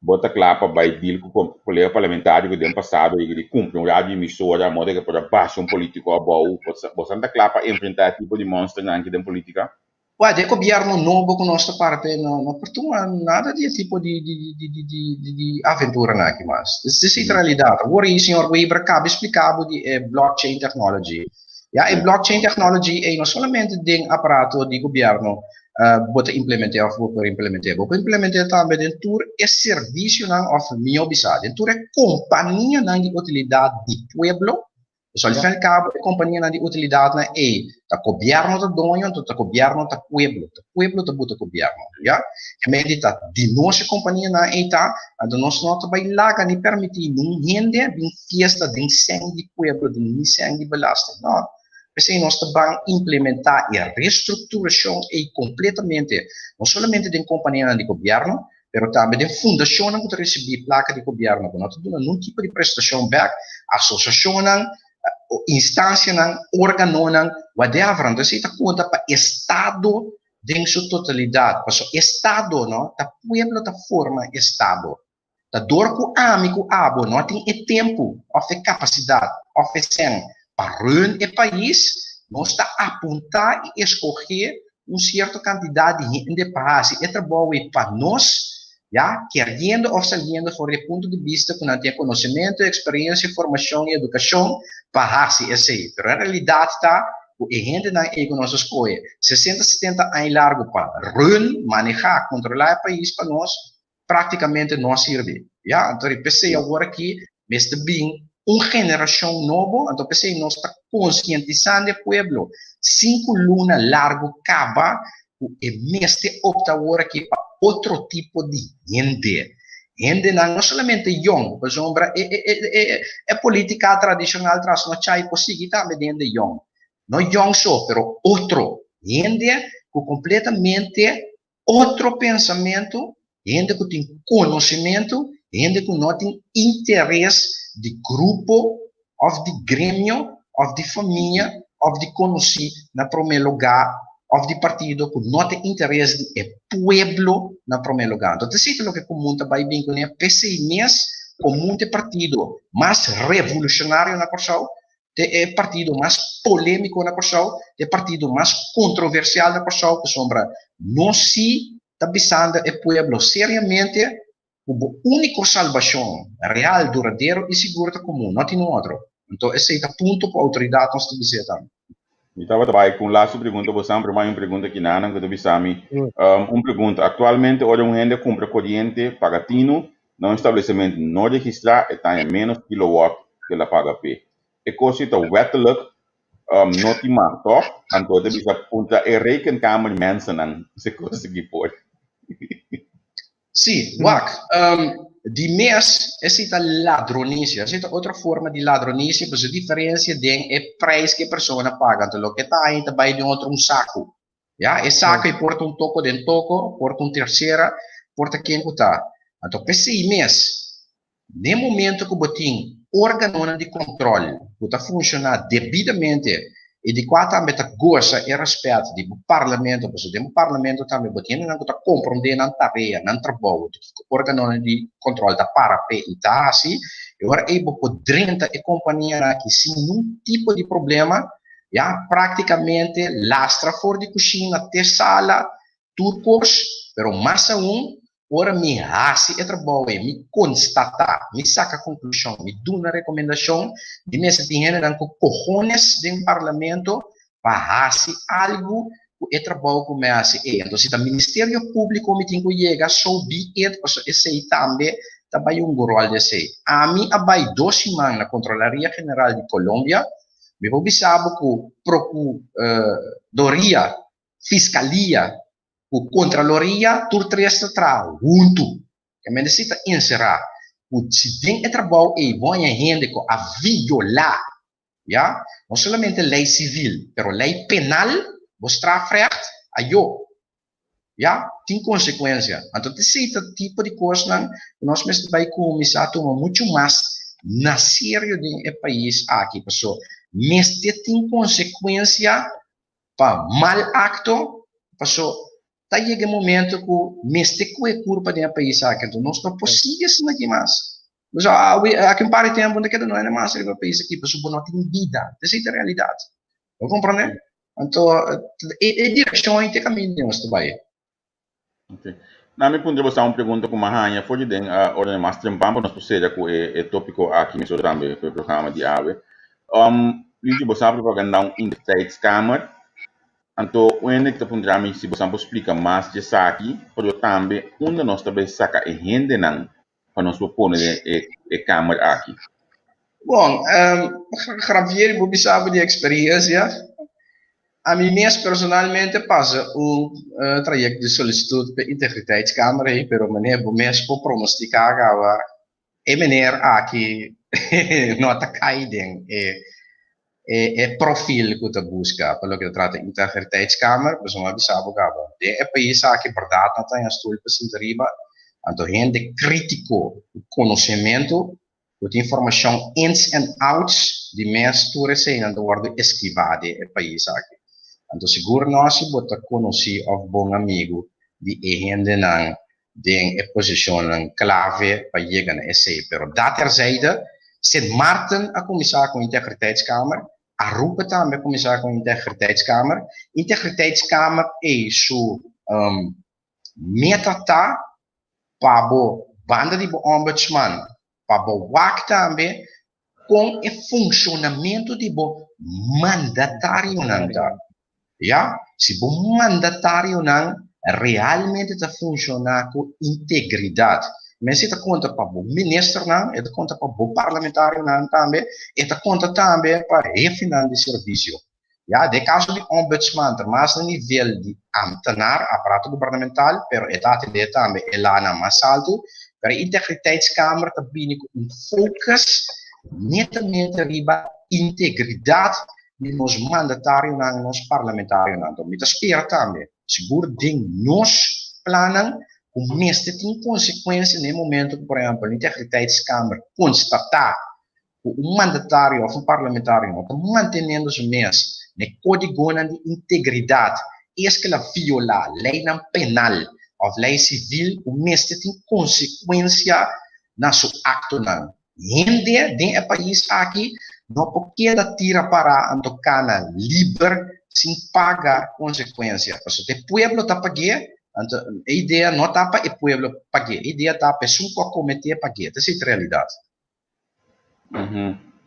bo ta kla pa bai deal ku kolega parlamentario ku den pasado a yega di kumpra un radio emisora moda ke por a basha un politiko abou, bo ta kla pa enfrentá e tipo di monsternan aki den politika?
Wak, e gobierno nobo ku nos ta parti no no por tuma nada di e tipo di di di di di di di aventuranan aki mas. Esei ta realidat. Awor ei señor Wever a kaba splika bo di e blockchain technology. Ya, e blockchain technology ei no solamente den aparato di gobièrnu bo ta implement'é òf bo por implement'é, bo por implement'é tambe den tur e servisionan òf mihó bisá den tur e kompanianan di utilidat di pueblo. Pasobra al fin al kabo e kompanianan di utilidatnan ei ta gobièrnu ta doño, anto ta gobièrnu ta pueblo, ta pueblo ta buta gobièrnu, ya. E medi ta di nos e kompanianan ei ta, anto nos no ta bai laga ni permití nun hende bin fiesta den sèn di pueblo, den ni sèn di belasting, no. P'esei nos ta ban implementá e restrukturashon ei kompletamente, no solamente den kompanianan di gobièrnu, pero tambe den fundashonnan ku ta risibí plaka di gobièrnu ku no ta duna nun tipo di prestashon bèk, asosiashonnan, instansianan, órganonan, whatever. Anto esei ta konta pa estado den su totalidat, pasobra estado no ta pueblo ta forma estado. Ta dor ku ami ku abo no tin e tempu òf e kapasidat òf e sèn pa run e pais, nos ta apuntá i eskohé un sierto kantidat di hende pa hasi e trabou ei pa nos, ya, keriendo òf saliendo for di e punto di bista ku nan tin e konosementu, eksperensia, formashon i edukashon pa hasi esei. Pero e realidat ta ku e hendenan ei ku nos a skohe sesenta, setenta aña largu pa run, manehá, kontrolá e pais pa nos, práktikamente no a sirbi. Ya, anto di p'esei awor aki mester bin un generashon nobo, anto p'esei nos ta konsientisando e pueblo sinku luna largu kaba ku e mester opta awor aki pa otro tipo di hende. Hendenan no solamente yong, pasobra e e e e polítika tradishonal trasnochá i por sigui tambe den hende yong. No yong so, pero otro hende ku kompletamente otro pensamentu, hende ku tin konosementu, hende ku no tin interes di grupo òf di gremio òf di famia òf di konosí na promé lugá òf di partido ku no tin interes di e pueblo na promé lugá. Anto ta esei ta loke komun ta bai bin kuné. P'esei mes komun ta e partido mas revolushonario na Kòrsou, ta e partido mas polémiko na Kòrsou, ta e partido mas kontroversial na Kòrsou, pasobra nos sí ta bisando e pueblo seriamente ku bo úniko salbashon real, duradero i sigur ta komun, no tin un otro. Anto esei ta punto ku outoridat nos ta bis'é tambe.
Mi tabata bai ku un lastu pregunta bo san, pero mai un pregunta kinanan ku ta bisa mi. Un pregunta, aktualmente ora un hende kumpra koriente paga tinu na un establecimento no registrá e taña ménos kilowatt ku el a paga p'e. E kos ei ta wettelijk no tin mag, tòg? Anto e ta bisa puntra e rekenkamer mensennan si e kos aki por.
Sí, wak. Di mes esei ta ladronisia. Esei ta otro forma di ladronisia, pasobra e diferensia den e prijs ku e persona paga. Anto loke ta haña ta bai den otro un saku. Ya, e saku ei por ta un toko den toko, por ta un tersera, por ta ken ku ta. Anto p'esei mes, den momento ku bo tin órganonan di kòntròl ku ta funshoná debidamente i di kua tambe ta gosa e rèspèt di bo parlamento, pasobra den bo parlamento tambe bo tin hendenan ku ta komprondé nan tarea, nan trabou, di kiko órganonan di kòntròl ta para p'e i ta hasi, e ora ei bo por drenta e kompanianan aki sin niun tipo di problema. Ya práktikamente lastra for di kushina te sala, tur kos, pero mas aun ora mi hasi e trabou ei, mi konstatá, mi saka konklushon, mi duna rekomendashon, mi mester tin hendenan ku kohones den parlamento pa hasi algu ku e trabou ku mi a hasi ei. Anto si ta Ministerio Públiko mi tin ku yega, so be it, pasobra esei tambe ta bai un ròl di esei. Ami a bai dos siman na Kontrolaria General di Colombia. Mi por bisa bo ku Prokudoria, Fiskalia ku Kontraloria tur tres ta traha huntu. E mester si ta enserá ku si den e trabou ei bo haña hende ku a violá, ya, no solamente lei sivil pero lei penal, bo strafrecht, ayo, ya, tin konsekuensia. Anto ta esei ta tipo di kosnan ku nos mester bai kuminsá tuma muchu mas na serio den e pais aki, paso mester tin konsekuensia pa mal akto, paso ta yega e momento ku mester kue kurpa den e pais aki, anto nos no por sigui asina aki mas. Nos aki un par di tempu no ta keda no hende mas riba e pais aki, paso bo no tin bida, esei ta e realidat. Bo komprende? Anto, e direkshon ei te kaminda nos ta bai.
Ok. Na mi puntra bo sa un pregunta ku mi a haña for di den ora mas trempan pa nos por sera ku e topiko aki mesora tambe ku e programa di awe. Luigi, bo sa propaganda un integriteitskamer. Anto, wende ta puntra mi si bo por splika mas di esaki, pero tambe unda nos ta bay saka e hendenan pa nos por pone e kamer aki.
Bon, Javier, bo bisa di eksperensia. Ami mes personalmente a pasa un trayekto di solisitut pa integriteitskamer ei, pero meneer, bo mes por pronostiká kaba e meneer aki no ta kai den e profil ku ta buska pa loke ta trata integriteitskamer, pasobra mi a bisa bo kaba, den e pais aki bèrdat no ta haña stul pa sinta riba, anto hende krítiko ku konosementu, ku tin informashon ins en outs di mes tur eseinan ta wòrdu eskivá den e pais aki. Anto sigur no si bo ta konosí òf bon amigu di e hendenan den e posishonnan klave pa yega na esei. Pero dat terzijde, Sint Maarten a kuminsá ku Integriteitskamer, Aruba tambe a kuminsá ku Integriteitskamer. Integriteitskamer ei su meta ta pa bo banda di bo ombudsman, pa bo wak tambe kon e funshonamentu di bo mandatarionan ta. Ya, si bo mandatarionan realmente ta funshoná ku integridat. Mester ta konta pa bo ministernan, e ta konta pa bo parlamentarionan tambe, e ta konta tambe pa hefenan di servisio. Ya, den kaso di ombudsman ta mas na nivel di ambtenaar, aparato gubernamental, pero e ta atendé tambe e lanan mas altu. Pero e integriteitskamer ta bini ku un focus netamente riba integridat di nos mandatarionan, nos parlamentarionan. Enton mi ta spera tambe, sigur den nos plannan, ku mester tin konsekuensia na e momento ku, por ehèmpel, integriteitskamer konstatá ku un mandatario òf un parlamentario no ta manteniendo su mes na e kódigonan di integridat, es ku el a violá leinan penal òf lei sivil ku mester tin konsekuensia na su aktonan. Hende den e pais aki no por keda tira pará anto kana liber sin paga konsekuensia, pasobra e pueblo ta pag'é, anto e idea no ta pa e pueblo pag'é, e idea ta pa esun ku a kometé pag'é. Ta esei ta realidat.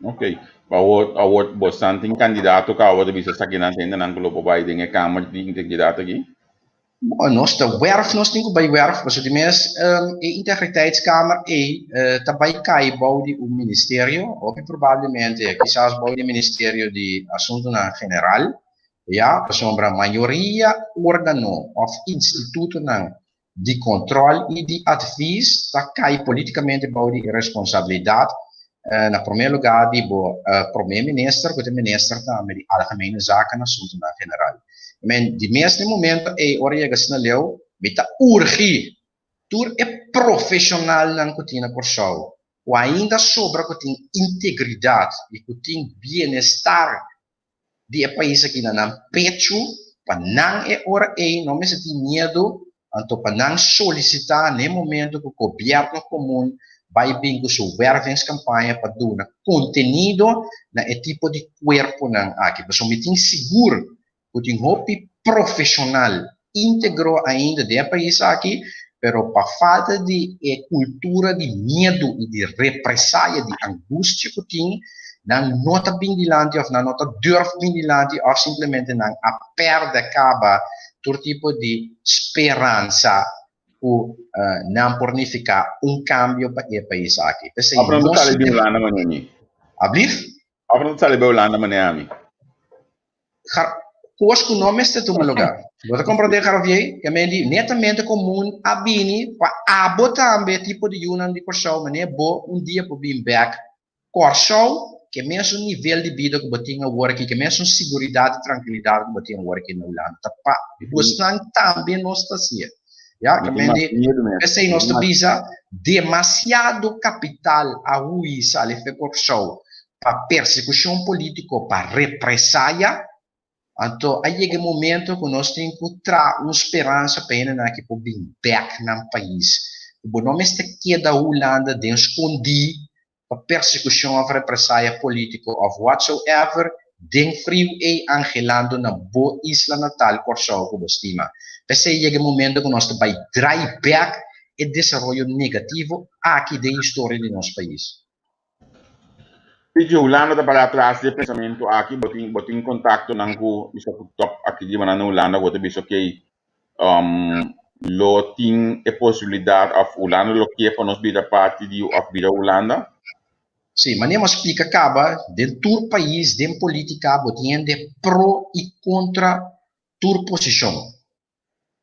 Ok. Awor, awor bosan tin kandidato ku awor ta bisa esakinan ta hendenan ku lo por bai den e kamer di integridat aki?
Bon, nos ta wèrf, nos tin ku bai wèrf, pasobra di mes e integriteitskamer ei ta bai kai bou di un ministerio, hopi probablemente kisas bou di Ministerio di Asuntunan General, ya, pasobra mayoria órgano òf institutonan di control y di advies ta cay politicamente bou di e responsabilidad na prome lugar di bo prome minister cu ta e minister tambe di Algemene Zaken Asuntonan General. Men di mes den momento ey ora yega asina leu mi ta urgi tur e profesionalnan cu tin na Corsou cu ainda sobra cu tin integridad y cu tin bienestar di e pais aki na nan pechu pa nan e ora ei no mester tin miedu anto pa nan solisita na e momento ku gobierno komun bai bin ku su wervingskampaña pa duna kontenido na e tipo di kuerponan aki pasobra mi tin sigur ku tin hopi profeshonal íntegro ainda den e pais aki pero pa falta di e kultura di miedu i di represaya di angustia ku tin, nan no ta bin dilanti òf nan no ta durf bin dilanti òf simplemente nan a pèrdè kaba tur tipo di speransa ku nan por nifiká un kambio pa e pais aki. P'esei
Òf nan ta
nos
sali di Hulanda manera mi?
Ablief?
Òf nan ta sali bai Hulanda manera mi?
Kos ku no mester tuma lugá. Bo ta komprondé, Javier? Ke men di netamente komun a bini pa abo tambe tipo di yunan di Kòrsou manera bo un dia por bin bèk Kòrsou ke mesun nivel di bida ku bo tin awor aki, ke mesun siguridat i trankilidat ku bo tin awor aki na Hulanda. Ta pa bosnan tambe nos ta hasié. Ya, ke men di p'esei nos ta bisa demasiado kapital a hui sali fe Kòrsou pa persekushon polítiko, pa represaya, anto a yega e momento ku nos tin ku traha un speransa pa hendenan aki por bin bèk nan pais. Ku bo no mester keda Hulanda den skondí pa persekushon òf represaya polítiko òf whatsoever, den friu ei angelando na bo isla natal Kòrsou ku bo stima. P'esei yega e momento ku nos ta bai drai bèk e desaroyo negativo aki den historia di nos pais.
Pidje Hulanda ta para atras di e pensamentu aki, bo tin bo tin kontaktonan ku bisa ku tòp aki di nan na Hulanda ku bo ta bisa okey lo tin e posibilidat òf Hulanda lo ke pa nos bira parti di òf bira Hulanda?
Sí, manera mi a splika kaba, den tur pais den politika bo tin hende pro i kontra tur posishon.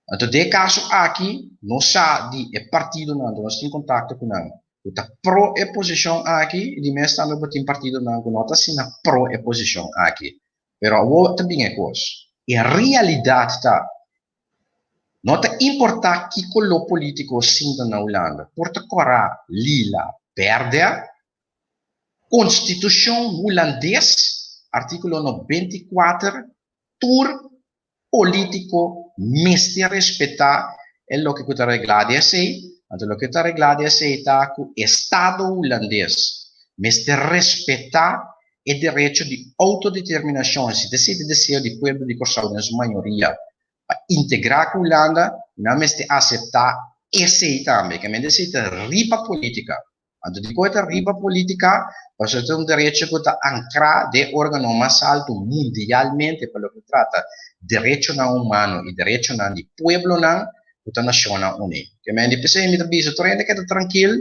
Anto den e kaso aki nos sa di e partidonan ku nos tin kontakto ku nan ku ta pro e posishon aki i di mes tambe bo tin partidonan ku no ta asina pro e posishon aki. Pero awor ta bin e kos, e realidat ta no ta importá ki koló polítiko sinta na Hulanda, por ta kòrá, lila, bèrdè, Konstitushon Hulandes, artíkulo 94, tur polítiko mester respetá e loke ku ta reglá di esei, anto loke ta reglá di esei ta ku Estado Hulandes mester respetá e derecho di outodeterminashon, si ta esei ta e deseo di pueblo di Kòrsou den su mayoria pa integrá ku Hulanda, nan mester aseptá esei tambe, ke mester esei ta riba polítika. Anto dikon e ta riba politica? Pasobra ta un derecho ku ta ankrá den e organo mas altu mundialmente pa loke trata derechonan humano i derechonan di pueblonan ku ta Nashonnan Uní. Ke men di p'esei mi ta bisa tur hende keda trankil,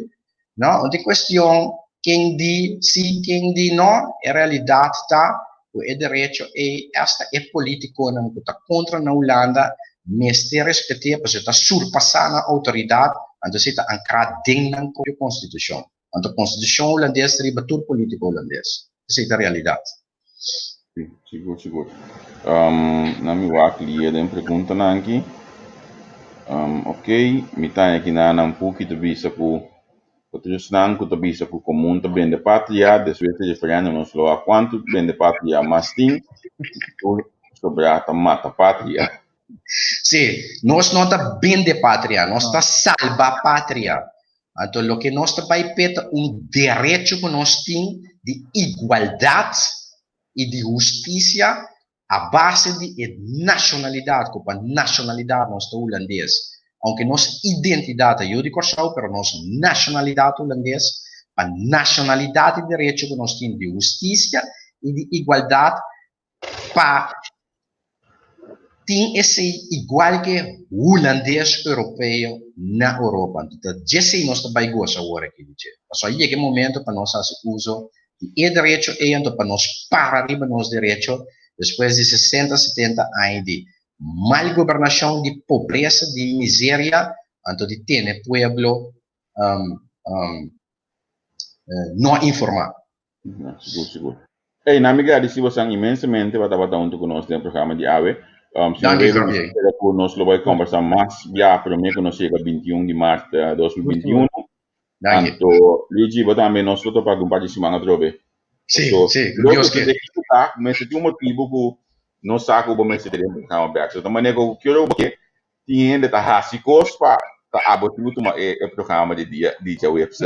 no? No tin kuestion ken di si, ken di no, e realidat ta ku e derecho ei asta e politikonan ku ta kontra na Hulanda mester respet'é pasobra ta surpasá nan outoridat, anto esei ta ankrá den nan propio konstitushon. Anto konstitushon hulandes ta riba tur polítiko hulandes. Esei ta realidat.
Sí, sigur, sigur. Na mi wak lia den preguntanan aki. Ok, mi ta aki na nan puki ta bisa ku Otrosnan ku ta bisa ku komun ta bende patria, despues di referendum nos lo wak kuantu bende patria mas tin, tur sobrá ta mata patria.
Sí, nos no ta bende patria, nos ta salba patria. Anto loke nos ta bai p'e ta un derecho ku nos tin di igualdat i di hustisia A base di e nashonalidat, ku pa nashonalidat nos ta hulandes, ounke nos identidat ta yu di Kòrsou, pero nos nashonalidat ta hulandes, pa nashonalidat i derecho ku nos tin di hustisia i di igualdat, pa tin esei igual ke hulandes europeo na Europa. Anto ta djesei nos ta bai gosa awor aki di dje. Pasobra a yega e momento pa nos hasi uso di e derecho ei anto pa nos para riba nos derecho despues di sesenta, setenta aña di mal gobernashon, di pobresa, di miseria, anto di tene pueblo no informá.
Sigur, sigur. Ey, na mi gradisi bosan inmensamente pa tabata huntu ku nos den e programa di awe. Señor
Danki,
Wever, mi
Javier.
spera ku nos lo bai kombersá mas bia promé ku nos yega 21 di mart 2021.
Danki.
Anto, Luigi, bo tambe nos lo topa algun par di siman atrobe.
Sí,
Paso,
sí, ku
loke
Dios
ta
ke.
ehecuta, mester tin un motibu ku no sa ku bo mester den programa bek. So, ta manera ku kier bo ke, tin hende ta hasi kos pa ta abo tin ku tuma e programa di dia di djaweps.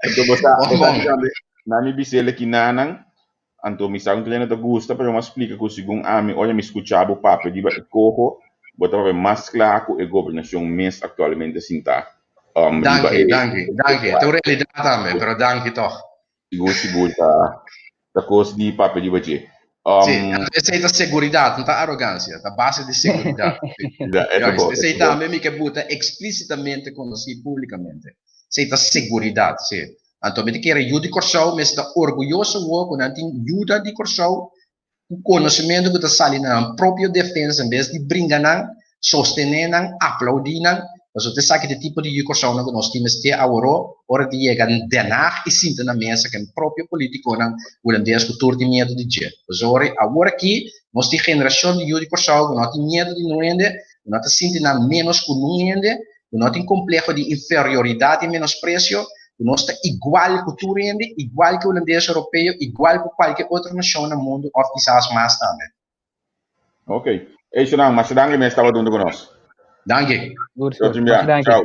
Anto bo sa,
Bon,
bo sa
bon.
tambe, na mi bis'el kinanan, Anto mi sa ku no ta gusta, pero mi a splika ku segun ami ora mi skucha bo papia riba e koho, bo ta papia mas kla ku e gobernashon mes aktualmente sintá riba
Danki,
e
danki, danki. Ta un realidat tambe, pero danki tòg.
Sigur, sigur ta ta kos di papia riba dje.
Sí, anto esei ta seguridat, no ta arogansia, ta base di seguridat.
Ya, e ta
Juist,
bo, e
esei
ta bo.
tambe mi ke buta eksplísitamente konosí públikamente. Esei ta seguridat, sí. Anto mi ta kere yu di Kòrsou mester ta orguyoso awor ku nan tin yuda di Kòrsou ku konosementu ku ta sali na nan propio defensa en bes di bringa nan, sostené nan, aplaudí nan, pasobra ta esaki ta e tipo di yu Kòrsounan ku nos tin mester aworó ora di yega Den Haag i sinta na mesa ku e propio politikonan hulandes ku tur tin miedu di dje. Pasobra awor aki nos tin generashon di yu di Kòrsou ku no tin miedu di nun hende, ku no ta sinti nan ménos ku nun hende, ku no tin kompleho di inferioridat i menospresio, ku nos ta igual ku tur hende, igual ku hulandes europeo, igual ku kualke otro nashon na mundu òf kisas mas tambe.
Ok. Ey Shunan, masha danki mes tabata huntu ku nos.
Danki.
Good,
Tot
good.
un bia.
Masha danki.
Chao.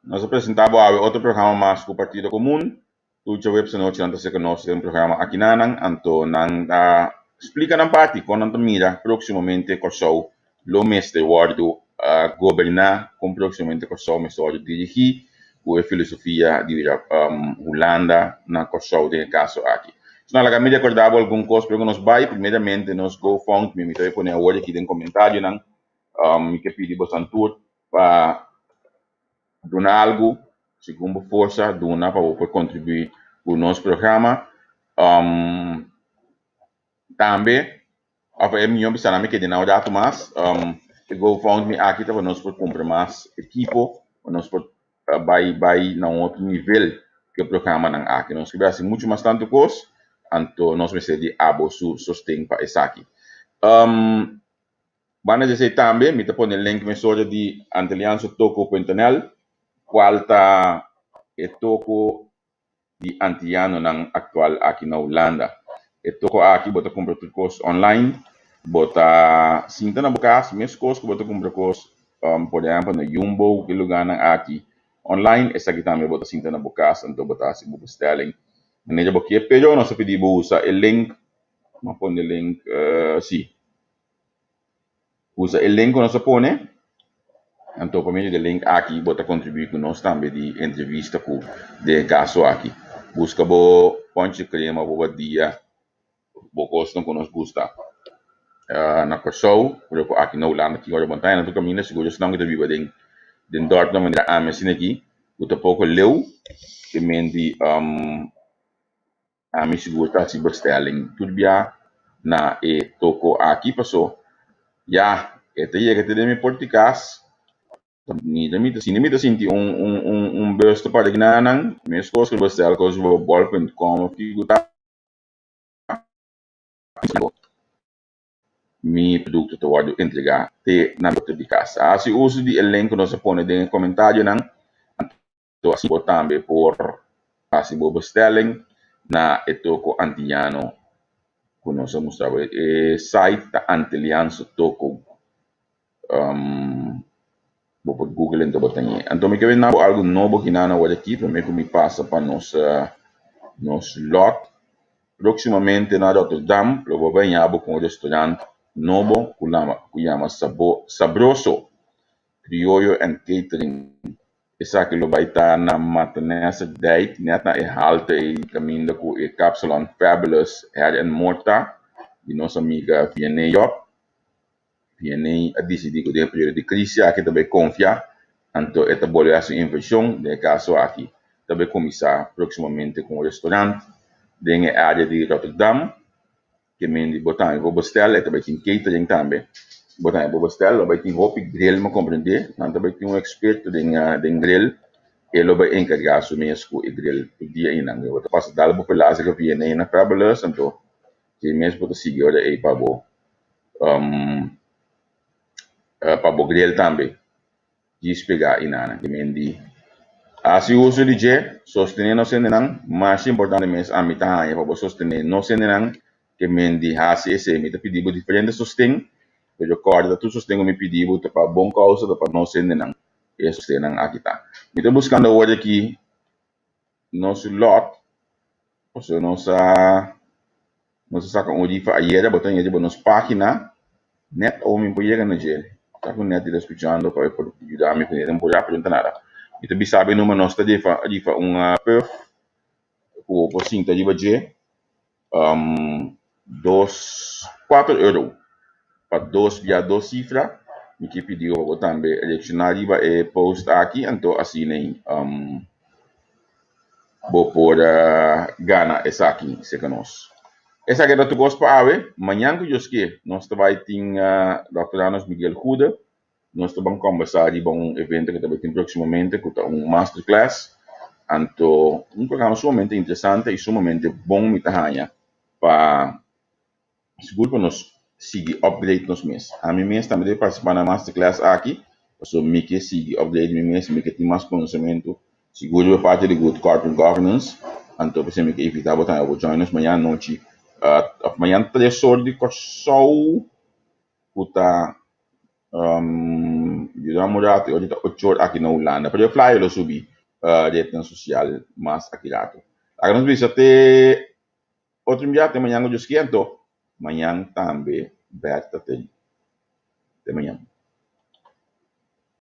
Nos a presenta bo awe otro programa mas ku Partido Komun. Tur djaweps anochi nan ta seka nos den programa Akinanan, anto nan ta splika nan parti kon nan ta mira próksimamente Kòrsou lo mester wòrdu goberná, kon próksimamente Kòrsou mester wòrdu dirigí. ku e filosofia di Hulanda na Kòrsou den e kaso aki. So nan laga mi rekordá bo algun kos promé ku nos bai. Primeramente nos GoFundMe mi ta bai pone awor aki den komentarionan. Mi ke pidi bosan tur pa duna algu segun bo forsa, duna pa bo por kontribuí ku nos programa. Tambe Of e mihó bisa nan mi keda na un ratu mas. E GoFundMe aki ta pa nos por kumpra mas ekipo, pa nos por bai bai na un otro nivel ku e programanan aki. Nos ke bai hasi muchu mas tantu kos, anto nos mester di abo su sosten pa esaki. Banda di esei tambe mi ta pone link mesora di antiliansotoko.nl kual ta e toko di antianonan aktual aki na Hulanda. E toko aki bo ta kumpra tur kos online, bo ta sinta na bo kas meskos ku bo ta kumpra kos por ehèmpel na Jumbo ku e lugánan aki online, esaki tambe bo ta sinta na bo kas anto bo ta hasi bo bestelling manera bo kier. Pero nos ta pidi bo usa e link, bo a pone link si. Usa e link ku nos a pone, anto pa medio di e link aki bo ta kontribuí ku nos tambe di entrevista ku den e kaso aki. Buska bo ponche krema, bo badia, bo kosnan ku nos gusta na Kòrsou, pero ku aki na Hulanda tin ora bo no ta haya na tur kaminda, sigur esnan ku ta biba den den dòrpnan manera ami asina aki ku ta poko leu te men di. Ami sigur ta hasi bestelling tur bia na e toko aki paso ya e ta yega te den mi por di kas mi ta mi ta sinti mi ta sinti un un un un bus ta para gina nan meskos ku bestel kos riba bol punt com of kiko ta mi produkto ta wòrdu entregá te na mi porta di kas. Hasi uso di e link ku nos a pone den e komentarionan. Anto asina bo tambe por hasi bo bestelling na e toko antiyano ku nos a mustra bo. E site ta Antilianse Toko. Bo por google anto bo ta ñe. Anto mi ke bini bo algu nobo kinan awor aki prome ku mi pasa pa nos nos lot. Próksimamente na Rotterdam lo bo bai ña bo ku un restaurant nobo ku lama ku yama Sabo Sabroso Criollo and Catering. Esaki lo bai ta na Mathenessertdijk, nèt na e halte ei kaminda ku e kapsalon Fabulous Hair and More ta, di nos amiga Vianney Job. Vianney a disidí ku den e periodo di krisi aki ta bai konfia, anto e ta bolbe hasi un invershon, den e kaso aki ta bai kuminsá próksimamente ku un restorant den e área di Rotterdam. Ke men di bo tambe por bestel, e ta bai tin catering tambe. Bo tambe por bestel, lo bai tin hopi grill mi a comprende, nan ta bai tin un experto den den grill, e lo bai encarga su mes cu e grill tur dia einan. Bo ta pasa dal bo pelazi lo viene ei na Fabulous, anto dje mes bo ta sigui ora ei pa bo pa bo grill tambe. Djis pegá i nana. Ke men di hasi uso di dje, sostené nos hendenan. Mas importante mes ami ta haña pa bo sostené nos hendenan. Ke men di hasi esei, mi ta pidi bo diferente sosten, pero kòrda tur sosten ku mi pidi bo ta pa bon kousa, ta pa nos hendenan e sostennan aki ta. Mi ta buskando awor aki nos lòt, pasobra nos a Nos a saka un rifa ayera, bo ta yega riba nos página nèt awo mi por yega na dje. Ta ku nèt i ta skuchando pa e por yuda mi ku e por ya pregunta nada. Mi ta bisa bo numa nos ta rifa rifa un puf ku bo por sinta riba dje dos kuater euro pa dos bia dos sifra. Mi ke pidi bo pa bo tambe reakshoná riba e post aki anto asina bo por gana esaki serka nos. Esaki ta tur kos pa awe. Mañan ku Dios ke nos ta bai tin Dòkter Anos Miguel Goede. Nos ta ban kòmbersá riba un evento ku ta bai tin próksimamente ku ta un masterclass. Anto un programa sumamente interesante i sumamente bon mi ta haña pa Sigur pa nos sigui upgrade nos mes. Ami mes tambe debe partisipá na masterclass aki, pasobra mi ke sigui upgrade mi mes, mi ke tin mas konosementu sigur riba parti di good corporate governance. Anto p'esei mi ke invitá bo tambe pa bo join nos mañana anochi òf mañana tres or di Kòrsou ku ta yuda un ratu i ora ta ocho or aki na Hulanda. Pero e flyer lo subi retnan sosial mas aki ratu. Laga nos bisa te. Otro bia te mañan ku Dios kier anto mañan tambe bek ta te. Te mañan.